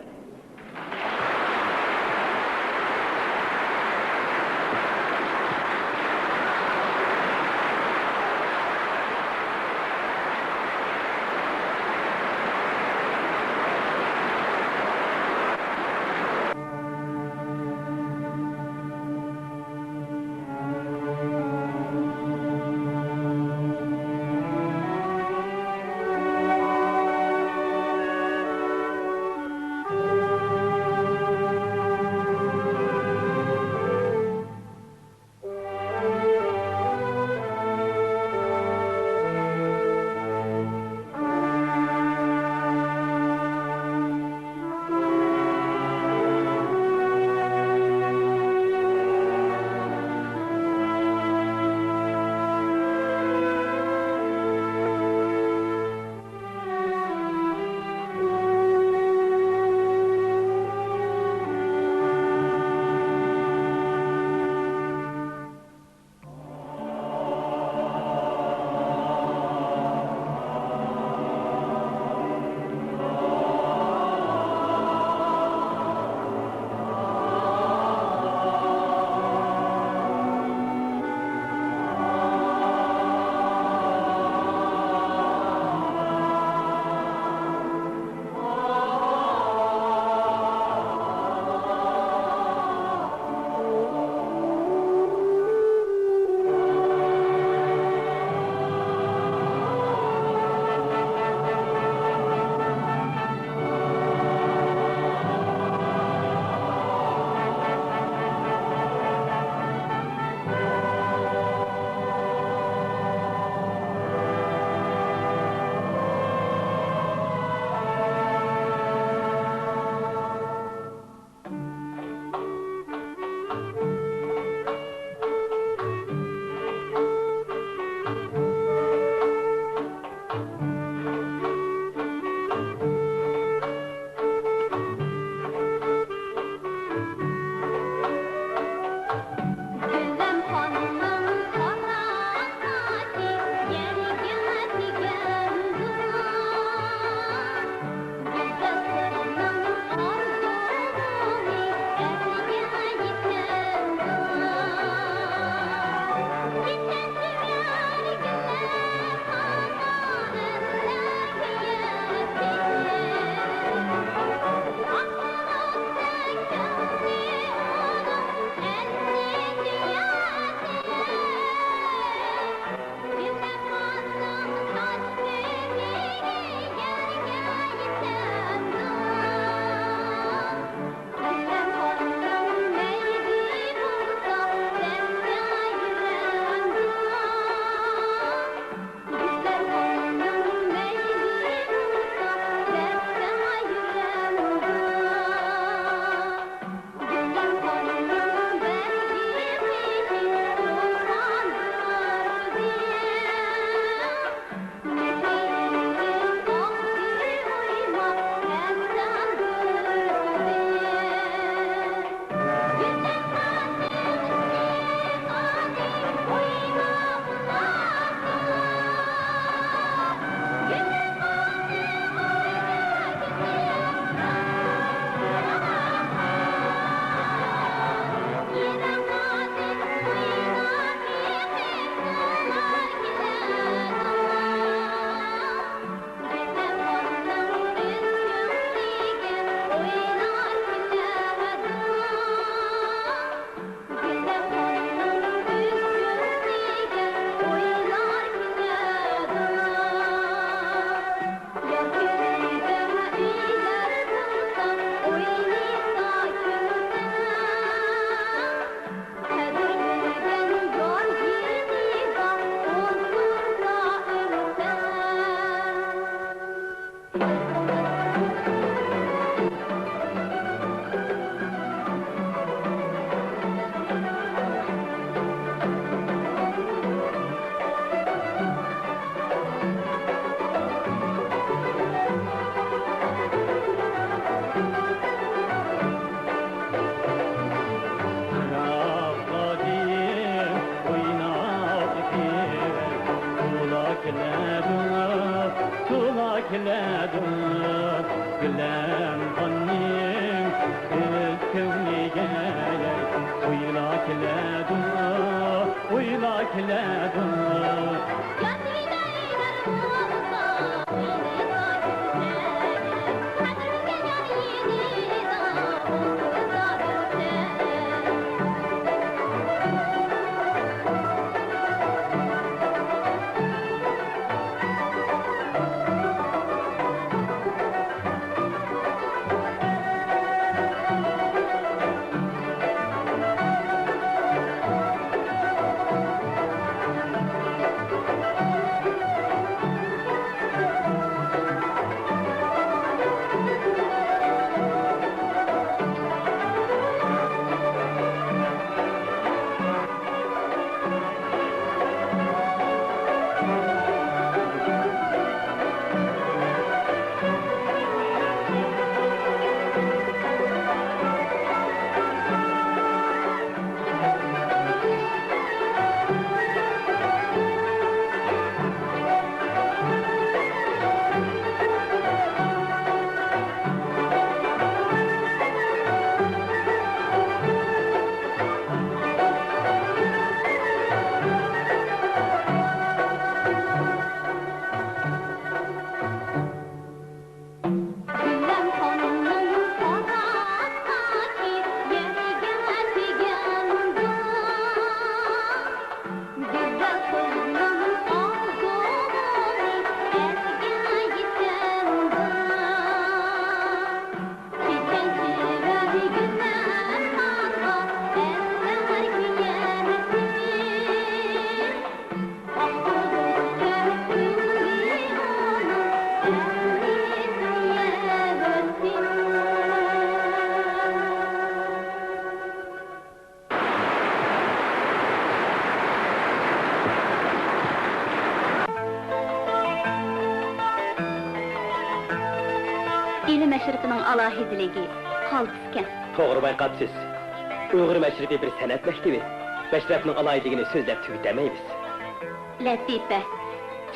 خاننىڭ ئۆز كۆڭلىگە ئۇيلا كېلەدۇ، ئۇيلا كېلەدۇ. ئىلىم مەشرىپىنىڭ ئالاھىدىلىكى قالتىسكەن. توغرا بايقاپسىز. ئۇيغۇر مەشرىپى بىر سەنئەت مەكتىپى. مەشرەپنىڭ ئالاھىدىلىكىنى سۆزلەپ تۈگىتەلمەيمىز. لەتىپە،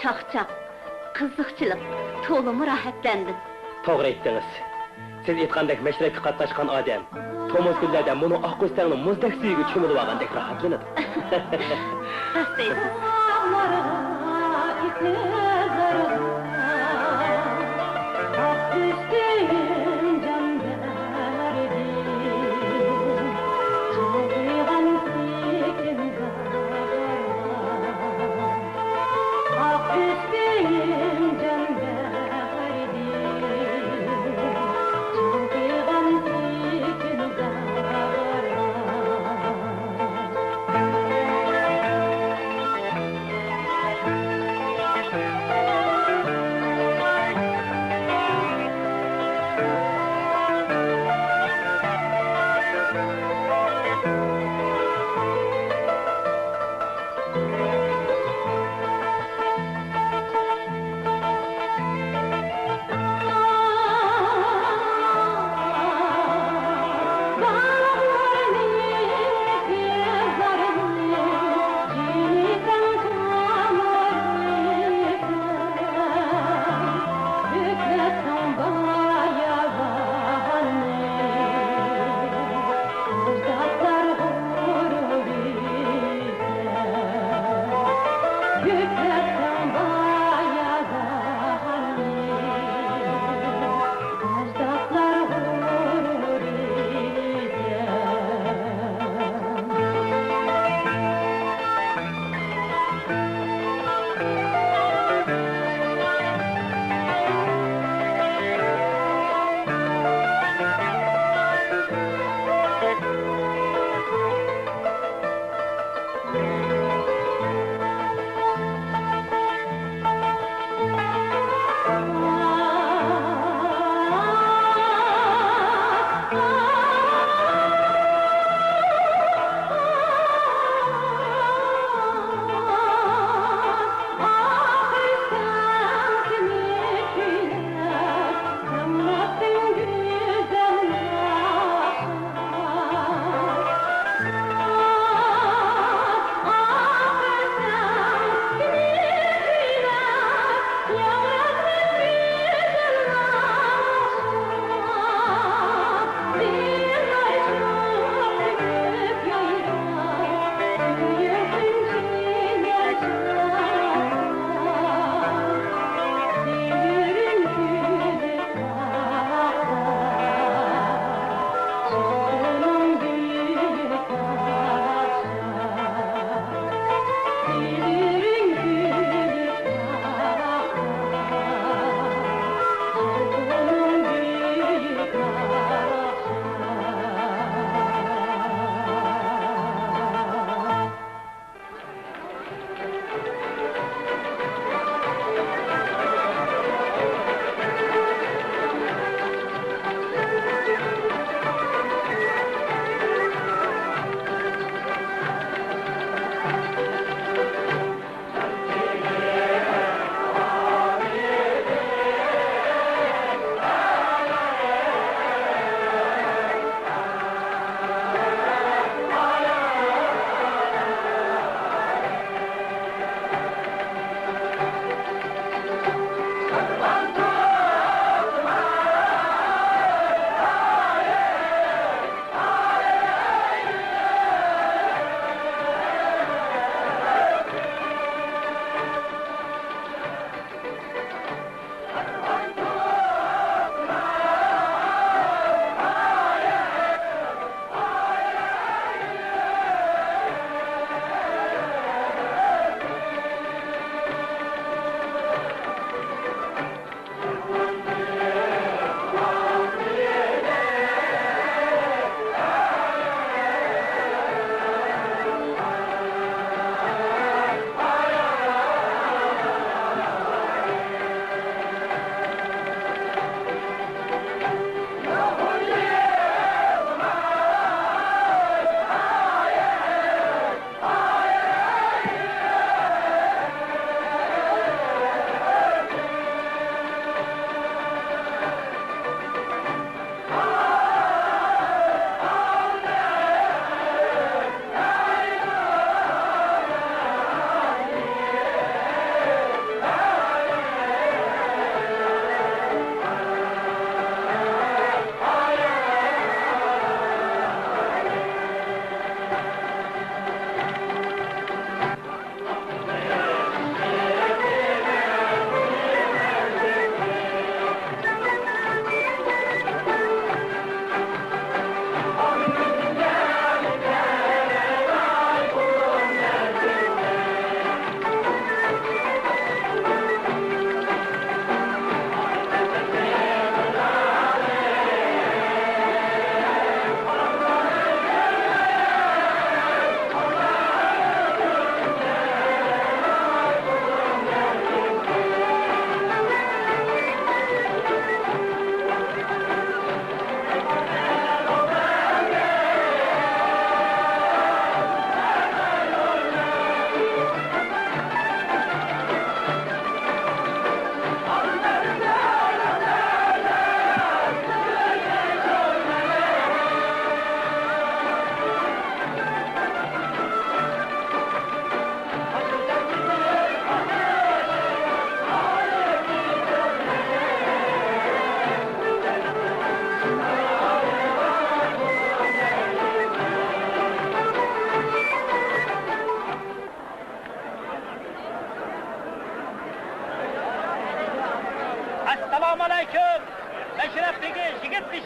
چاقچاق، قىزىقچىلىق، تولىمۇ راھەتلەندىم. توغرا ئېيتتىڭىز. سىز ئېيتقاندەك مەشرەپكە قاتناشقان ئادەم تومۇز كۈنلەردە مۇنۇ ئاق ئۆستەڭنىڭ مۇزدەك سۈيىگە چۆمۈلۈۋالغاندەك راھەتلىنىدۇ. راست دەيسىز.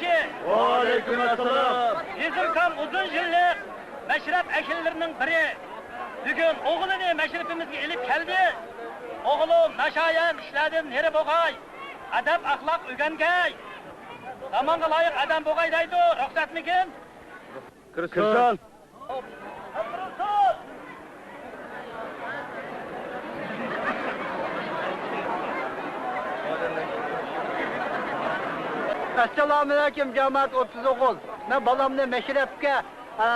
ۋەئەلەيكۇم ئەسسالام. ھېزىمكام ئۇزۇن يىللىق مەشرەپ ئەھلىلىرىنىڭ بىرى بۈگۈن ئوغلىنى مەشرىپىمىزگە ئېلىپ كەلدى. ئوغلۇم ناشايان ئىشلاردىن نېرى بوغاي، ئەدەپ-ئەخلاق ئۆگەنگەي، زامانغا لايىق ئادەم بوغاي دەيدۇ، رۇخسەتمىكىن؟ كىرسۇن. ئەسسالامۇئەلەيكۇم، جامائەت ئوتتۇز ئوغۇل. مەن بالامنى مەشرەپكە، ئە،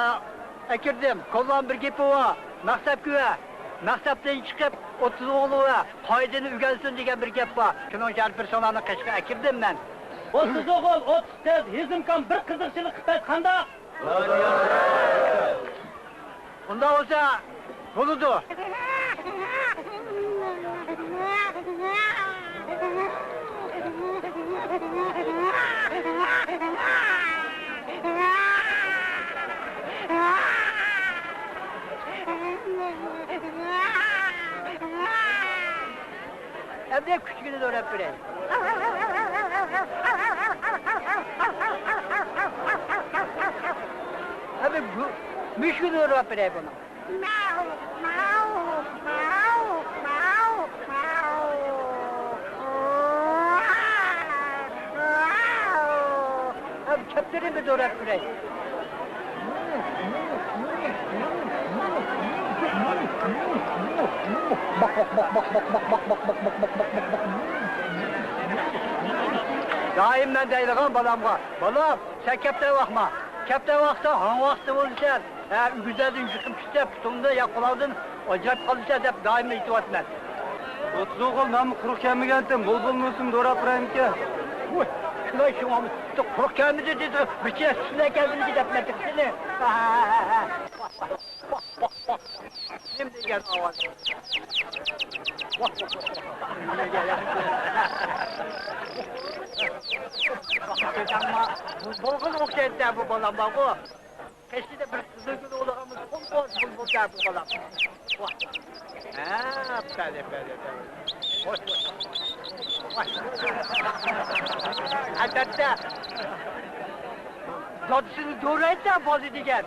ئەكىردىم. كونىلارنىڭ بىر گېپى بار. مەكتەپكە بەر. مەكتەپتىن چىقىپ، ئوتتۇز ئوغۇلغا بەر. قائىدىنى ئۆگەنسۇن دېگەن بىر گەپ بار. شۇنىڭ ئۈچۈن ھەر بىر ساڭلارنى قەشقەرگە ئەكىردىم مەن. ئوتتۇز ئوغۇل، ئوتتۇز قىز، ھېزىمكام بىر قىزىقچىلىق قىلىپ بەرسە قانداق؟ ئۇنداق بولسا، بولىدۇ. ئەمدى كۈچىگىنى دوراپ بېرەي. ئەمدى بۇ، مۈشۈكىنى دوراپ بېرەي بۇنىڭ. ئەمدى كەپتىرىنى بىر دوراپ بېرەي. دائىم مەن دەيدىغان بالامغا، بالام، سەن كەپتەر باقما. كەپتەر باقساڭ، ھاڭ ۋاقىتتا بولىسەن. ھە، ئۆگزەڭدىن يىقىپ چۈشسە، پۇتۇڭدىن يا قۇلاقدىن ئاجراپ قالىسەن دەپ دائىم ئېيتىۋاتىمەن. ئوتتۇز ئوغۇل، نانمۇ قۇرۇق كەلمىگەنتىم، بۇلبۇل نۇسۇم دوراپ بېرەيمىكىن؟ ۋوي، شۇنداق شۇڭا قۇرۇق كەلمىدى دېدى، بىر چىراغ سۈتلەر كەلدىمىكىن دەپ مەن تېخىچىنى. نېمە دېگەن ئاۋاز؟ بولغىنى ئوخشايدۇ بۇ بالام بارغۇ. قېشىدا بىر قىزىل گۈل بولغان بولسا، قوڭقۇز بۇلبۇل دەپ بولغان. ۋاھ. ھە، بەلى، بەلى، بەلى. ۋاي، ۋاي. ئادەتتە دادىسىنى دورايدۇ بالا دېگەن.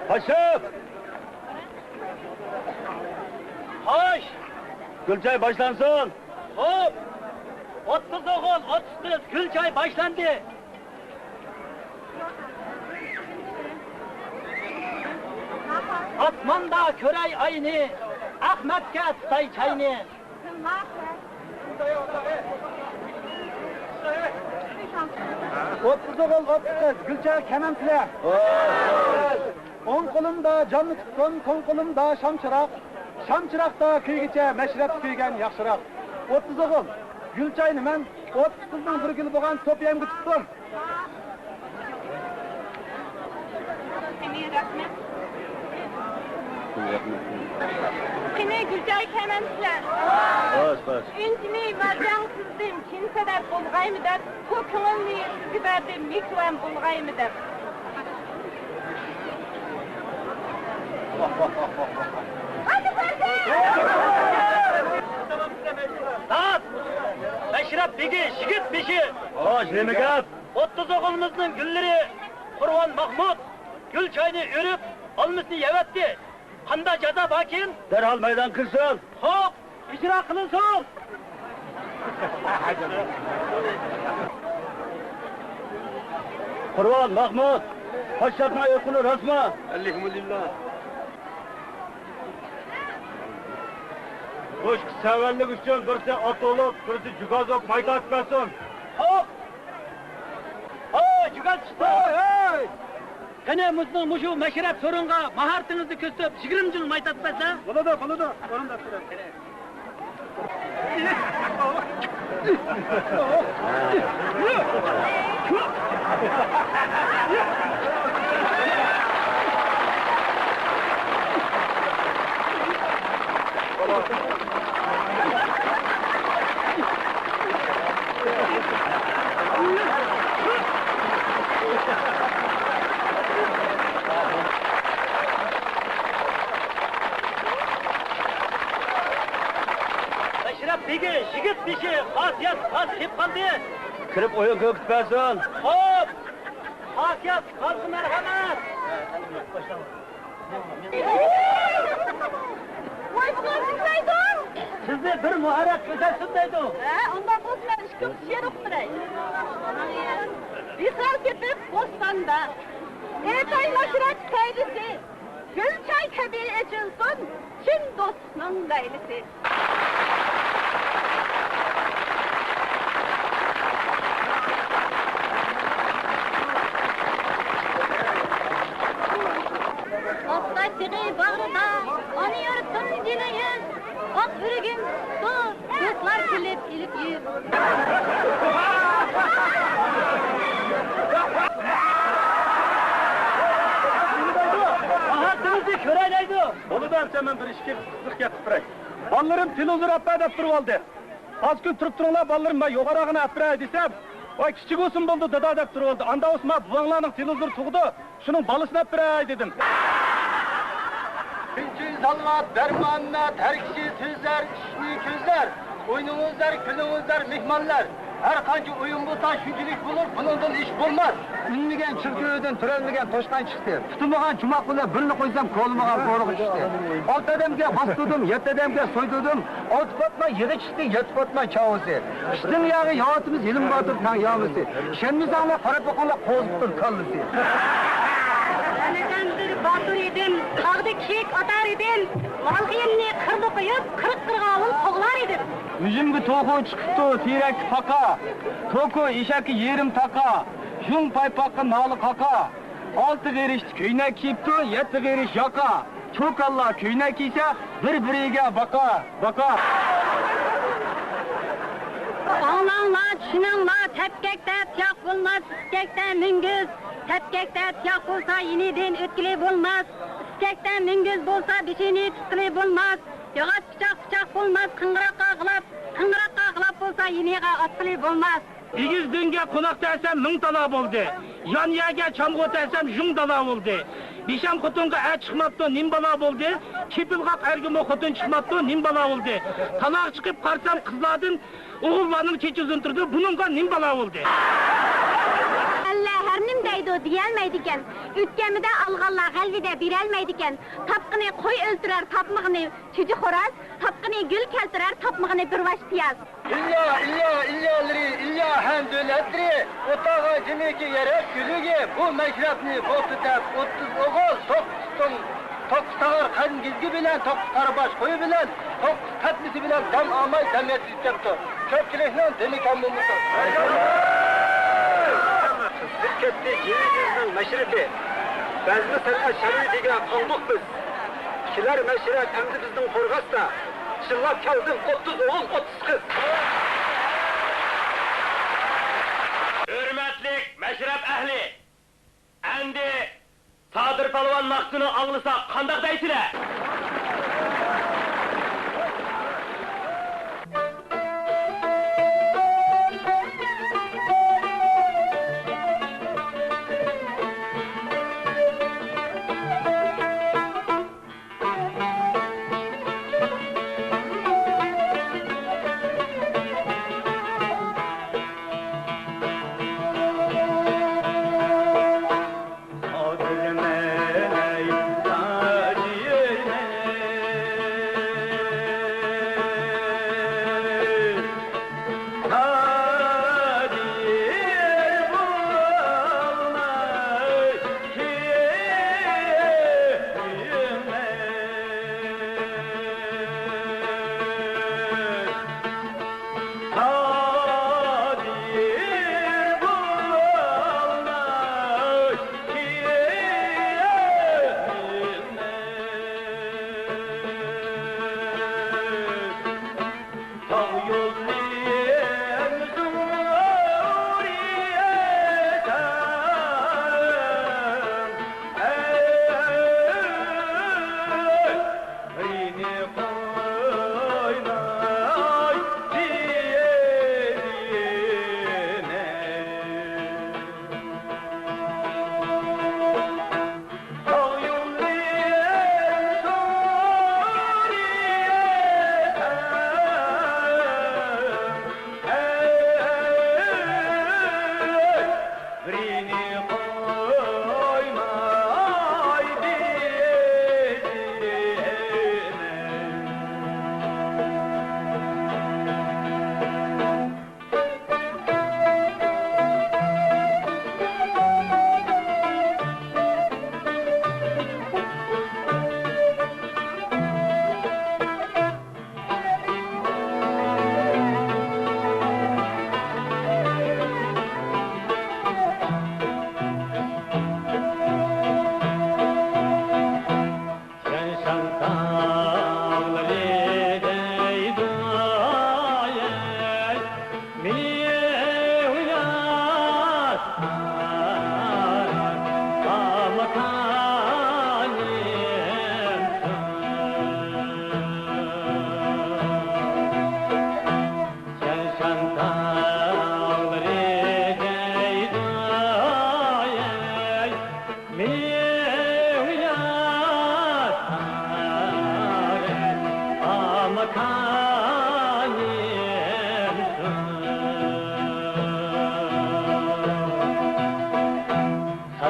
پاشا! خوش! گۈل چاي باشلانسۇن! خوپ! ئوتتۇز ئوغۇل، ئوتتۇز قىز، گۈل چاي باشلاندى! ئاسماندا كۆرەي ئاينى، ئەخمەتكە تۇتاي چاينى. ئوتتۇز ئوغۇل، ئوتتۇز قىز، گۈلچېھرە كەمەن سىلەر. ئوڭ قولۇمدا جاننى تۇتقۇن، سول قولۇمدا شامچىراغ. شامچىراغدا كۆيگۈچە مەشرەپتە كۆيگەن ياخشىراق. ئوتتۇز ئوغۇل، گۈل چاينى مەن ئوتتۇز قىزنىڭ بىر گۈلى بولغان سوپىيەمگە تۇتتۇم. قېنى، رەھمەت. قېنى، گۈلچاي كەمەن سىلەر. باش، باش. ئۈنچىنى مەرجان سىزدىن، چىن سەدەپ بولغايمۇ دەپ، بۇ كۆڭۈلنى سىزگە بەردىم، مېھرىبان بولغايمۇ دەپ. داد! مەشرەپ بېگى، يىگىت بېشى! خوش، نېمە گەپ؟ ئوتتۇز ئوغلىمىزنىڭ گۈللىرى قۇرۋان ماھمۇت گۈل چاينى ئۆرۈپ، ئالمىسىنى يەۋەتتى. قاندا جازا باركىن؟ دەرھال مەيدان كىرسۇن. خوپ، ئىجرا قىلىنسۇن. قۇرۋان ماھمۇت، پاششاقنىڭ ئېيتقىنى راستمۇ؟ ئەلھەمدۇلىللا. مۇشۇ سەۋەنلىك ئۈچۈن بىرسى ئات ئولۇپ، بىرسى جۇگاز ئوپ ماي تارتىپ بەرسۇن. خوپ. ھوي، جۇگاز چىقتى. ھوي، ھوي. قېنى، مۇشۇ، مۇشۇ مەشرەپ سورۇنغا ماھارىتىڭىزنى كۆرسىتىپ، يىگىرمە جۈپ ماي تارتىپ بەرسە؟ بولىدۇ، بولىدۇ. ئورۇنداپ بېرىڭ. مەشرەپ يىگىت، يىگىت بېشى خاسىيەت خاس كېلىپ قالدى. كىرىپ ئويۇن كۆرگۈزۈپ بەرسۇن. خوپ. خاسىيەت خاسقا مەرھەمەت. ۋاي، بۇلار نېمە دەيدۇ؟ سىزنى بىر مۇھەررىر كۆرسەتسۇن دەيدۇ. ھە، ئۇنداق بولسا مەن ئىككى قىز شېئىر ئوقۇپ بېرەي. ۋىسال تېپىپ بوستاندا، ئېيتاي مەشرەپ سەيلىسى، گۈل چاي كەبى ئېچىلسۇن چىن دوستنىڭ لەيلىسى. ئاقتاش تېغى باغرىدا ئانا يۇرتۇم جېنى يۈز، ئاق ئۆرۈگۈم تۇتۇپ، دوستلار كۈلۈپ ئېلىپ يۈز. قاھار تىلىمىزنى كۆرەيلەيدۇ. بولىدۇ، ئەمسە مەن بىر ئىككى قىزىق گەپ قىلىپ بېرەي. بالىلىرىم تېلېۋىزور ئاپا دەپ تۇرۇۋالدى. پاس كۈن تۇرۇپ تۇرۇڭلار، بالىلىرىم، مەن يوغانراقىنى ئەپ بېرەي دېسەم، ۋاي، كىچىك بولسۇن بولدى دادا دەپ تۇرۇۋالدى. ئاندا بولسا، ما بوۋاڭلارنىڭ تېلېۋىزورى تۇغىدۇ، شۇنىڭ بالىسىنى ئەپ بېرەي دېدىم. شۇنچە ئىنسانغا بەرمۇھەممەت، ھەر كىشى سۆزلەر، ئىشنى كۆزلەر. ئوينىڭىزلار، كۈلۈڭىزلار، مېھمانلار. ھەر قانچە ئويۇن بولسا، شۇنچىلىك بولۇر، بۇنىڭدىن ئىش بولماس. ئۈنمىگەن چىلكە ئۆيدىن تۆرەلمىگەن توشقان چىقتى. پۇتۇمىغان چوماق بىلەن بىرنى قويسام، كولىمىغان قورۇقى چۈشتى. ئالتە ئادەمگە باستۇردۇم، يەتتە ئادەمگە سويدۇردۇم. ئالتە پاتما يېغى چىقتى، يەتتە پاتما چاۋىسى. ئىشتىن ياغى ياۋاتىمىز، يېلىم باتۇر تەڭ يامىسى. ئىشەنمىسەڭلار، قارا پوقۇڭلار قوزۇپ تۇر كاللىسى. مەن بىر باتۇر ئىدىم، تاغدا كىيىك ئاتار ئىدىم. مالغىيىمنى قىردا قويۇپ، قىرىق قىرغاۋۇل قوغلار ئىدىم. ئۈجۈمگە توخۇ چىقىپتۇ، تېرەككە پاقا. توكو ئېشەككە يېرىم تاقا. ژۇڭ پايپاققا نالە قاقا. ئالتە غېرىشتا كۆينەك كىيىپتۇ، يەتتە غېرىش ياقا. چوكانلار كۆينەك كىيسە، بىر-بىرىگە باقا، باقا. ئاڭلاڭلار، چۈشىنىڭلار، تەپكەكتە تۇياق بولماس، ئىسكەكتە مۈڭگۈز. تەپكەكتە تۇياق بولسا، يېنىدىن ئۆتكىلى بولماس. ئىسكەكتە مۈڭگۈز بولسا، بېشىنى تۇتقىلى بولماس. ياغاچ پىچاق پىچاق بولماس، قىڭغىراققا غىلاپ، قىڭغىراققا غىلاپ بولسا، يېنىغا ئاتقىلى بولماس. ئېگىز دۆڭگە قوناق دەسەم، مىڭ تالا بولدى. يان يەرگە چامغۇر دەسەم، ژۇڭ دالا بولدى. بىشەم خوتۇنغا ئەر چىقماپتۇ، نېمە بالا بولدى؟ چېپىلغاق ئەرگىمۇ خوتۇن چىقماپتۇ، نېمە بالا بولدى؟ تالاغا چىقىپ قارىسام، قىزلاردىن ئوغۇللارنىڭ چېچى ئۇزۇن تۇرىدۇ، بۇنىڭغا نېمە بالا بولدى؟ ئەللە ھەر نېمە دەيدۇ، دېيەلمەيدىكەن. ئۆتكەنمىدە ئالغانلار غەلۋىدە بېرەلمەيدىكەن. تاپقىنى قوي ئۆلتۈرەر، تاپمىغىنى چۈجە خوراز، تاپقىنى گۈل كەلتۈرەر، تاپمىغىنى بىر باش پىياز. ئىليا، ئىليا، ئىليالىرى، ئىليا ھەم دۆلەتلىرى، ئوتاغا جىمىكى يەرەك گۈلۈگى، بۇ مەشرەپنى بولدى دەپ ئوتتۇز ئوغۇل، توققۇز تۇڭ، توققۇز تاغار قەنگىزگە بىلەن، توققۇز قارا باش قويى بىلەن، توققۇز تەتمىسى بىلەن دەم ئالماي دەم يەتكۈزۈپ كەپتۇ. كۆپچىلىكنىڭ دېمى كەم بولمىسۇن. قىزىپ كەتتى جىمى بىزنىڭ مەشرىپى. بەزمە سەنئەت شەرىپىگە قالدۇق بىز. كېلەر مەشرەپ ئەمدى بىزنىڭ قورغاستا. چىللاپ كەلدىم ئوتتۇز ئوغۇل، ئوتتۇز قىز. ھۆرمەتلىك مەشرەپ ئەھلى! ئەمدى سادىر پالۋان ماختىنى ئاڭلىساق قانداق دەيسىلەر؟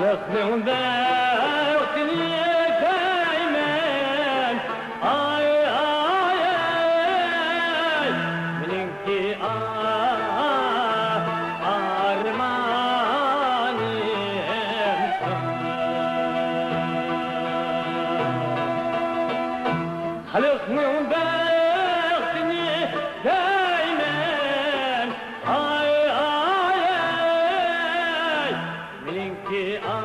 خەلقنىڭ بەختىنى دەيمەن، ئاي، ئاي، ئاي، مېنىڭكى ئا-، ئارمانىم. خەلقنىڭ بەختىنى دەيمەن، ئاي، ئاي، ئاي، مېنىڭكى ئا-،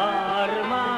ئارمانىم.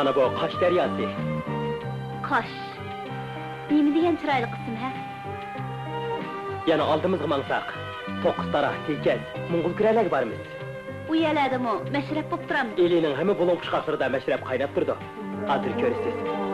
مانا بۇ قاش دەرياسى. قاش. نېمە دېگەن چىرايلىق ئىسىم ھە؟ يەنە ئالدىمىزغا ماڭساق، توققۇزتارا، تېكەز، موڭغۇل كۈرەلەرگە بارىمىز. ئۇ يەرلەردىمۇ مەشرەپ بوپ تۇرامدۇ؟ ئىلىنىڭ ھەممە بۇلۇڭ پۇچقاقلىرىدا مەشرەپ قايناپ تۇرىدۇ. ھازىر كۆرىسىز.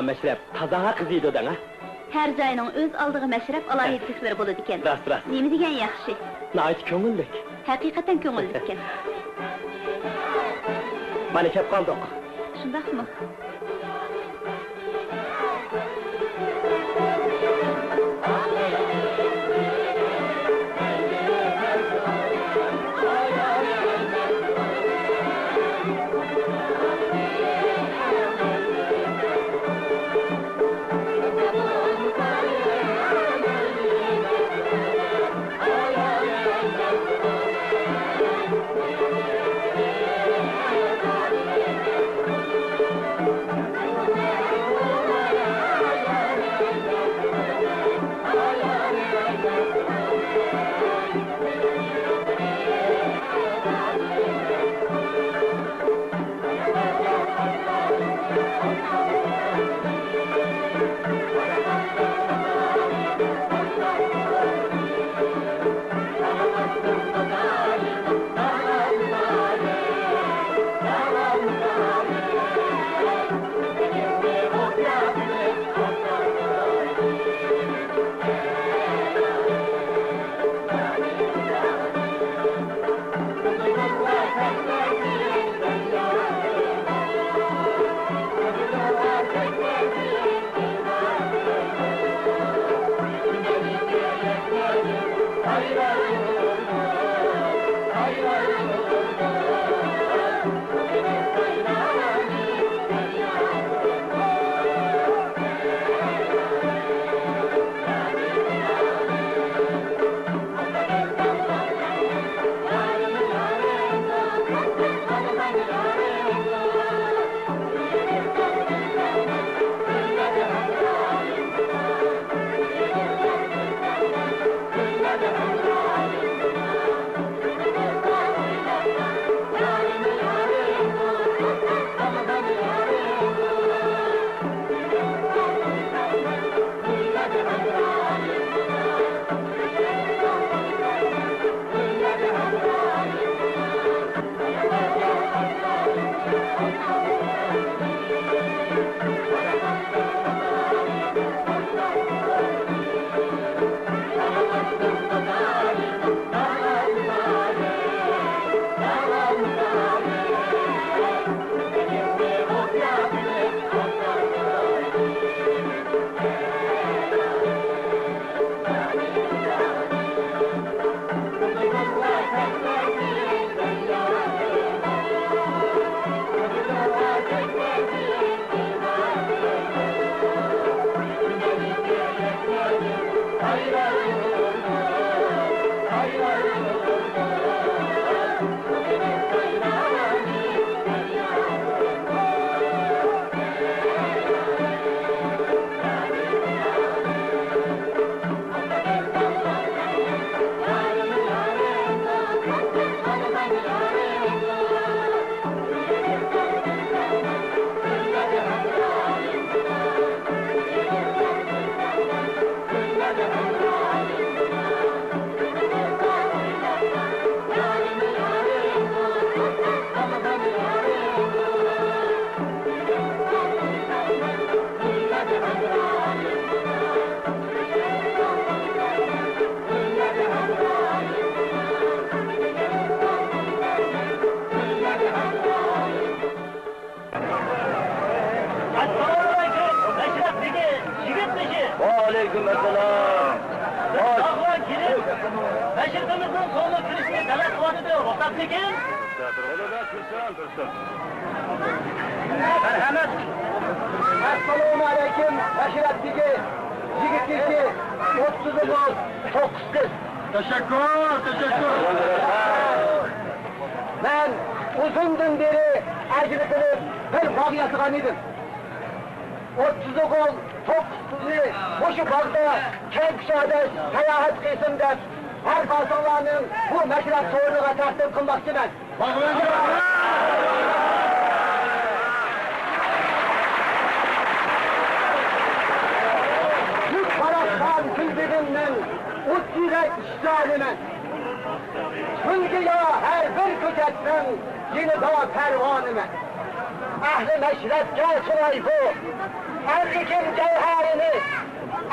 مەشرەپ تازا قىزىيدۇ دەڭ ھە. ھەر جاينىڭ ئۆز ئالدىغا مەشرەپ ئالاھىدىلىكلىرى بولىدىكەن. راست، راست. نېمە دېگەن ياخشى. ناھايىتى كۆڭۈللۈك. ھەقىقەتەن كۆڭۈللۈككەن. مانا كەپ قالدۇق. شۇنداقمۇ؟ ئەسسالامۇئەلەيكۇم، مەشرەپ بېگى، يىگىت بېشى. ۋەئەلەيكۇم ئەسسالام. بىز باغلار كېلىپ، مەشرىپىمىزنىڭ سولىنىپ كىرىشىنى تەلەپ قىلىۋاتىدۇ، رۇخسەتمىكىن؟ بولىدۇ، تۇرسۇن، تۇرسۇن. مەرھەمەت. ئەسسالامۇئەلەيكۇم، مەشرەپ بېگى، يىگىت بېشى، ئوتتۇز ئوغۇل، توققۇز قىز. تەشەككۈر، تەشەككۈر. مەن ئۇزۇندىن بېرى ئەجىر قىلىپ بىر باغ ياسىغان ئىدىم. ئوتتۇز ئوغۇل، توققۇز قىزنى مۇشۇ باغدا كەڭ كۇشادە ساياھەت قىلسۇن دەپ، ھەر بارساڭلارنىڭ بۇ مەشرەپ سورۇنىغا تەقدىم قىلماقچىمەن. يۈز قاراتقان گۈلبېغىمنىڭ ئوت يۈرەك ئىشتانىمەن. گۈلگىياھ ھەر بىر كۆچەتنىڭ يېنىدا پەرۋانىمەن. ئەھلى مەشرەپكە سۇناي بۇ ئەركىن جەۋھەرىنى.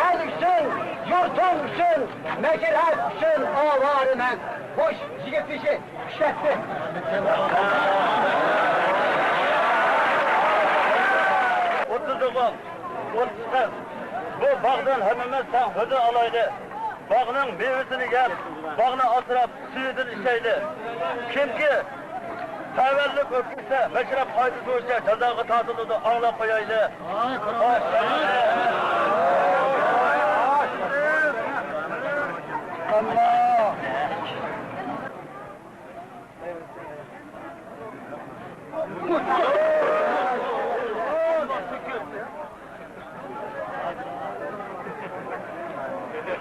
ئەل ئۈچۈن، يۇرتۇم ئۈچۈن، مەشرەپ ئۈچۈن ئاۋارىمەن. خوش، يىگىت بېشى. ئىشلەتتى. ئوتتۇز ئوغۇل، ئوتتۇز قىز. بۇ باغدىن ھەممىمىز تەڭ ھۆددە ئالايلى. باغنىڭ مېۋىسىنى يەپ، باغنى ئاسراپ، سۈيىدىن ئىچەيلى. كىمكى تەۋەللىك ئۆتكۈزسە، مەشرەپ قائىدىسى بويىچە جازاغا تارتىلىدۇ، ئاڭلاپ قويايلى. ئەمما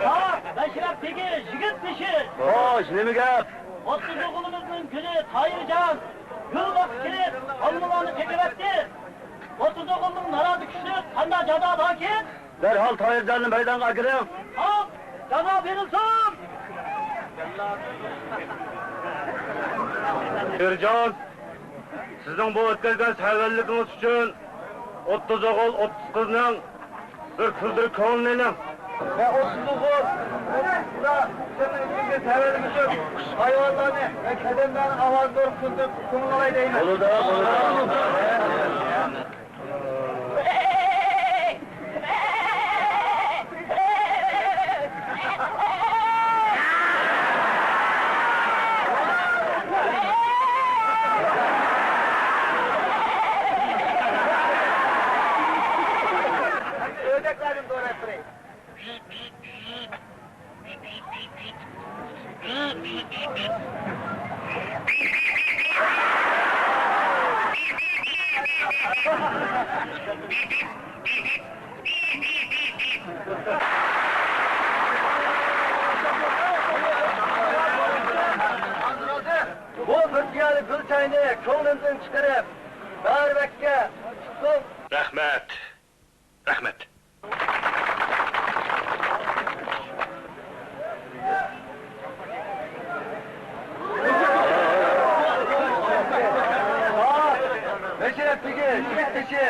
ھا، مەشرەپ بېگى، يىگىت بېشى! خوش، نېمە گەپ؟ ئوتتۇز ئوغلىمىزنىڭ گۈلى تايىرجان گۈل باغقا كىرىپ، ئالمىلارنى قېقىۋەتتى. ئوتتۇز ئوغلىنىڭ نارازى كۈچلۈك، قانداق جازا باركىن؟ دەرھال تايىرجاننى مەيدانغا ئەكىرىڭ. ھاپ، جازا بېرىلسۇن! تايىرجان، سىزنىڭ بۇ ئۆتكۈزگەن سەۋەنلىكىڭىز ئۈچۈن ئوتتۇز ئوغۇل، ئوتتۇز قىزنىڭ بىر كۈلدۈرۈپ كۆڭلىنى ئېلىڭ. ۋە ئوتتۇز ئوغۇل، ئوتتۇز قىزدا سىزنىڭ ئۆتكۈزگەن سەۋەنلىك ئۈچۈن ھايۋانلارنى ۋە كەدەنلەرنىڭ ئاۋازىنى كۈلدۈرۈپ كۆڭۈل ئالاي دەيمەن. بولىدۇ، بولىدۇ. ئۆردەكلەردىن دوراپ تۇراي. بۇ بىر پىيالە گۈل چاينى كۆڭلۈمدىن چىقىرىپ، بارىبەككە تۇتتۇم. رەھمەت. رەھمەت. مەشرەپ بېگى، يىگىت بېشى،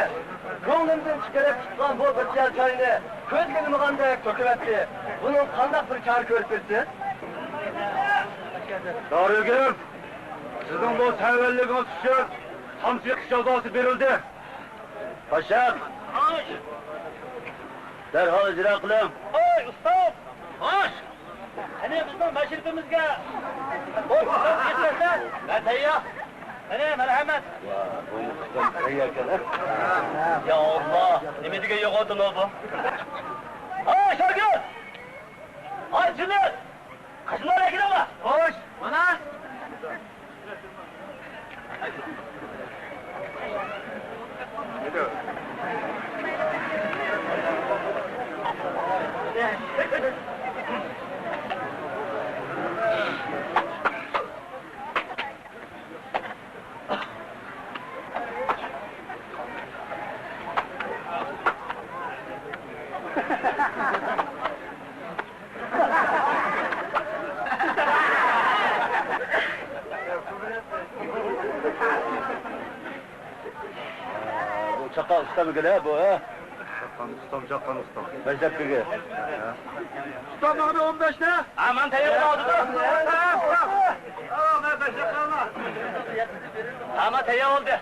كۆڭلۈمدىن چىقىرىپ تۇتقان بۇ بىر پىيالە چاينى كۆزگە ئىلمىغاندەك تۆكۈۋەتتى. بۇنىڭ قانداق بىر چارە كۆرۈپ بېرىسىز؟ دارىگۈل، سىزنىڭ بۇ سەۋەنلىكىڭىز ئۈچۈن تامچە يېقىش جازاسى بېرىلدى. پاشا! دەرھال ئىجرا قىلىڭ. ئاي، ئۇستاز! خوش! قېنى، بىزنىڭ مەشرىپىمىزگە ئوت يېتىۋەتسە، مەن تەييار. قېنى، مەرھەمەت! ۋا، بۇ قىزىم تەيياركەن، ھە؟ يا ئاللا، نېمە دېگەن يوغانتىلار بۇ؟ ئاي، شاگىرت! ئاي، جۈنىيەر! قاچىلار ئەكېلىڭلار! خوش! مانا! بۇ چاقا ئۇستامىكىن ھە بۇ، ھە؟ ئۇستام چاققان ئۇستام. بەشلەپ بىرگە. ئۇستام ماڭا بىر ئون بەشتە. ھە، مانا تەييار بولدى. ھە، مانا تەييار بولدى.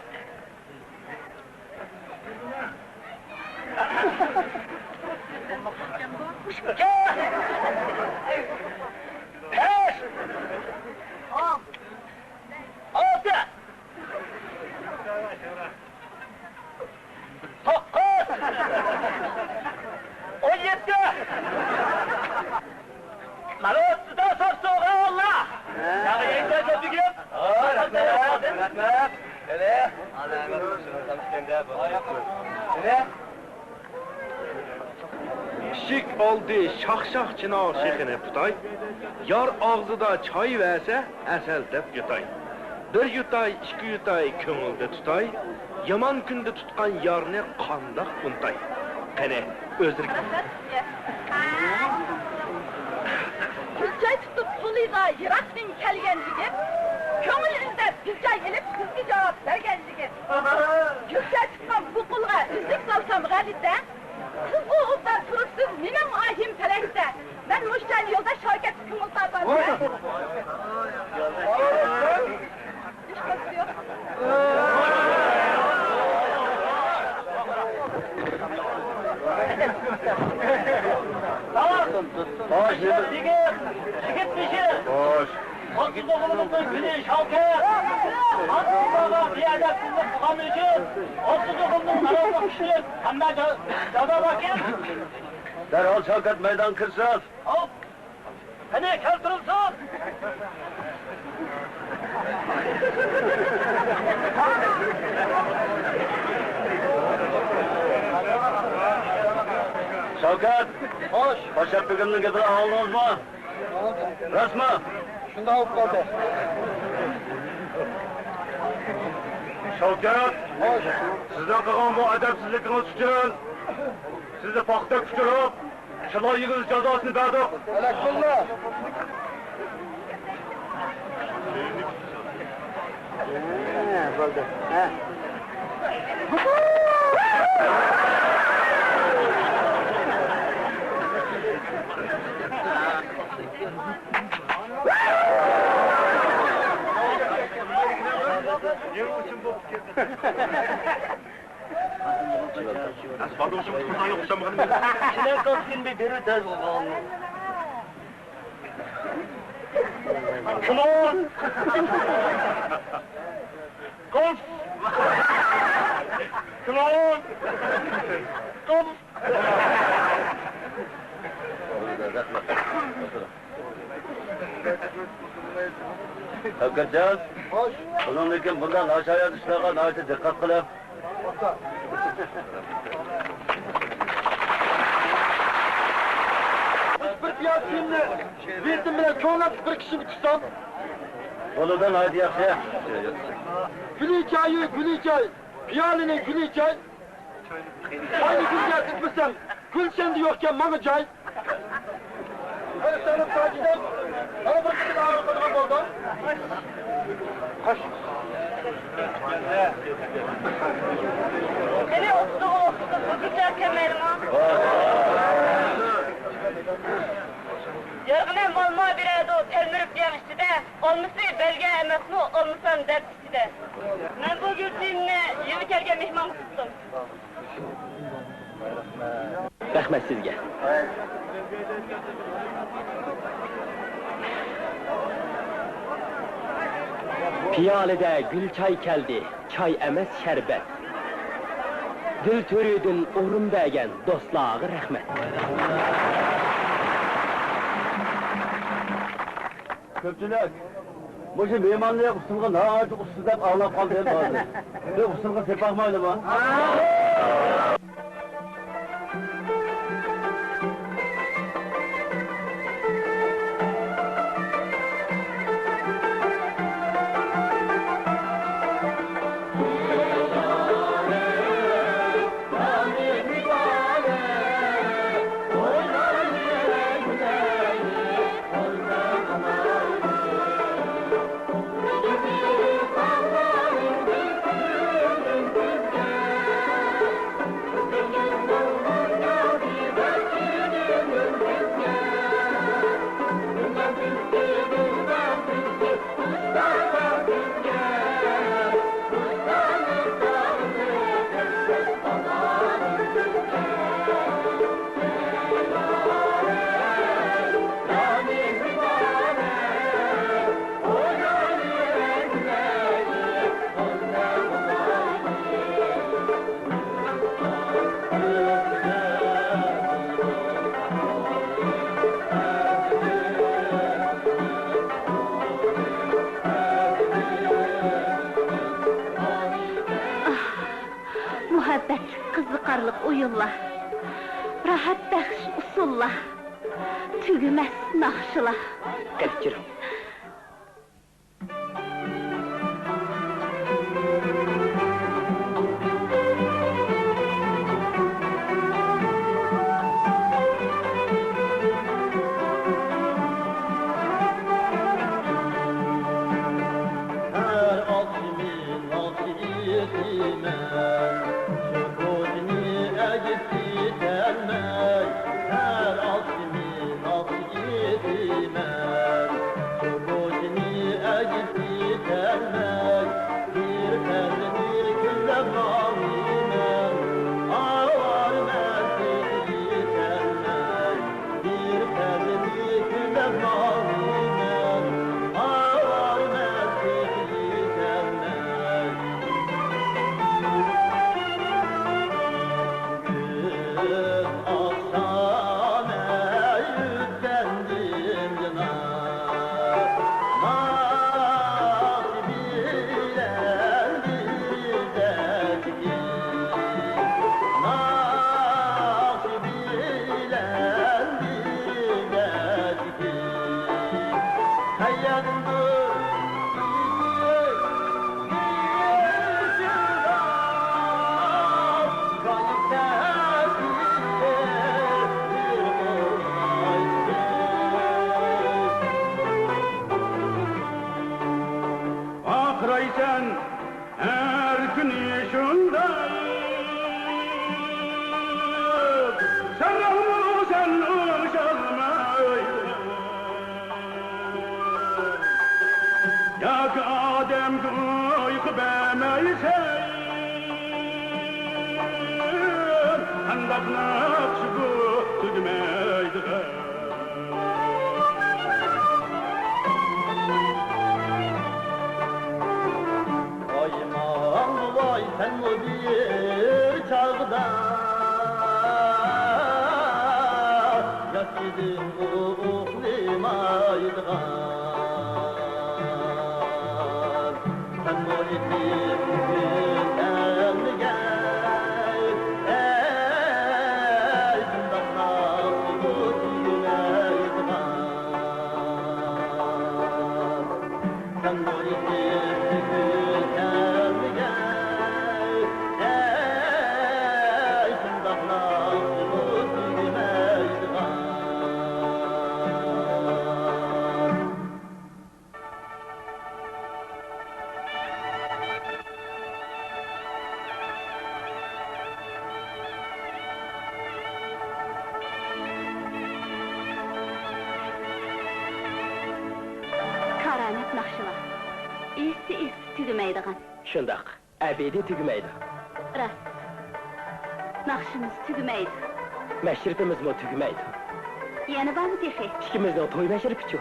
بەش. ئالتە. توققۇز. ئون يەتتە. مانا ئوتتۇزدا سوپسوغا ئاللا. ھە. تاغا يەتتە بۈگۈن. ھاي، رەھمەت، رەھمەت. قېنى. قېنى. كىچىك ئالدى شاخ-شاخ چىناغ شېخىنى پۇتاي، يار ئاغزىدا چاي بەرسە، ھەسەل دەپ يۇتاي. بىر يۇتاي، ئىككى يۇتاي، كۆڭۈلدە تۇتاي، يامان كۈندە تۇتقان يارنى قانداق ئۇنتاي؟ قېنى، ئۆزلىرى. گۈلچاي تۇتۇپ قولىغا يىراقتىن كەلگەن يىگىت، كۆڭۈل ئىزدەپ گۈلچاي ئېلىپ سىزگە جاۋاب بەرگەن يىگىت. گۈلچاي تۇتقان بۇ قولغا ئۈزۈك سالسام غەلىتە، سىزغۇ ئوبدان تۇرۇپسىز مېنىڭ ئاھىم پەلەكتە. مەن مۇشۇ جاينى يولداش شاۋكەتكە كۆڭۈل تارتارمەن. خوش. يىگىت، يىگىت بېشى. خوش. ئوتتۇز ئوغلىمىزنىڭ كۈنى شاۋكەت. ئاتىلارغا بىئەدەپسىزلىك قىلغان ئۈچۈن ئوتتۇز ئوغلىمىزنىڭ نارازىلىقى ئۈچۈن قانداق جا-، جازا باركىن؟ دەرھال شاۋكەت مەيدانغا كىرسۇن. ھاۋ. قېنى، كەلتۈرۈلسۇن! شاۋكەت! خوش! پاشا بېگىمنىڭ گېپىنى ئاڭلىدىڭىزمۇ؟ ئاڭلىدىم. راستمۇ؟ شۇنداق بولۇپ قالدى. شاۋكەت! خوش! سىزنىڭ قىلغان بۇ ئەدەپسىزلىكىڭىز ئۈچۈن سىزنى پاختەك ئۇچۇرۇپ، شۇلار يېگۈزى جازاسىنى بەردۇق. ھەلەك بوللا! ھە، بولدى. ھە. ئەسپاردوشۇم قىزلار يوق ئوخشامغىنى. كىشىلەر قالسىكىن بىر بېرىۋېتەرسىز. كلون! قىز! كلون! قىز! شاۋكەتجان، خوش. بۇنىڭدىن كېيىن بۇنداق ناشايان ئىشلارغا ناھايىتى دىققەت قىلىڭ. بىر پىيالە سۈيۈمنى بېتىم بىلەن كۆڭلەپ بىر كىشىنى كۈتسەم. بولىدۇ، ناھايىتى ياخشى. گۈلى چايۇ گۈلى چاي، پىيالىنىڭ گۈلى چاي. چاينى گۈلگە تىتمىسەم، گۈلشەندە يوقكەن ماڭا جاي. قېنى سېنىڭ تاجىدىن مانا بىر قېتىم ئاغرىق قىلغان بولدۇم. قاش. قېنى ئوتتۇزغا ئوتتۇز بىر گۈلچاي كەلمەيدىما؟ يارغىنى مالما بېرەدۇ تەلمۈرۈپ يەڭ ئىچىدە، ئالمىسى بەلگە ئەمەسمۇ، ئالمىسام دەرد ئىچىدە. مەن بۇ گۈلچېيىمنى يېڭى كەلگەن مېھمانغا تۇتتۇم. رەھمەت سىزگە. پىيالىدە گۈل چاي كەلدى، چاي ئەمەس، شەربەت. دىل تۆرىدىن ئورۇن بەرگەن دوستلارغا رەھمەت. كۆپچىلىك، مۇشۇ مېھماننى ئۇسسۇلغا ناھايىتى ئۇسسۇل دەپ ئاڭلاپ قالدىم ھازىر. بىر ئۇسسۇلغا سېپىپ باقمايلىما؟ ئويۇنلار، راھەت بەخش ئۇسسۇللار، تۈگىمەس ناخشىلار. قېنى، جۈرۈڭ. ھەر ئاخشىمى ناخشا ئېيتىمەن، شۇ كوچىنى ئەگىپ كېتەلمەي، ھەر ئاخشىمى ناخشا ئېيتىمەن، شۇ كوچىنى ئەگىپ كېتەلمەي، بىر پەلىنى كۈنلەپ ماڭىمەن، ئاۋارىمەن تېخى يېتەلمەي. بىر پەلىنى كۈنلەپ ماڭىمەن، ئاۋارىمەن تېخى يېتەلمەي. بۈگۈن ئاخشام ئەي ئۆتكەندىن يانا، ناخشا بىلەن بىردەك ناخشا بىلەن بىردەك قەيەردىندۇر يېتىپ، يېتىپ قايتىپ كەتتى بىر قوغلايسىز. ئاخىراي سەن ھەر كۈنى شۇنداق، سەنمۇ سەن ئويغاتمايدىغان، ياكى ئادەمگە ئۇيقۇ بەرمەيسەن، قانداق ناخشا بۇ تۈگىمەيدىغان؟ ئايمان بوۋاي، سەنمۇ بىر چاغدا ياش ئىدىڭغۇ ئۇخلىمايدىغان. سەنمۇ يېتىپ كۈن كەلمىگەي، ئەي شۇنداق ناخشىمۇ تۈگىمەيدىغان. سەنمۇ يېتىپ كۈن كەلمىگەي، ئەي شۇنداق ناخشىمۇ تۈگىمەيدىغان. كارامەت ناخشىلار. ئېسسى-ئېسسى تۈگىمەيدىغان. شۇنداق. ئەبەدىي تۈگىمەيدۇ. راست. ناخشىمىز تۈگىمەيدۇ. مەشرىپىمىزمۇ تۈگىمەيدۇ. يەنە بارمۇ تېخى؟ ئىككىمىزنىڭ توي مەشرىپىچۇ؟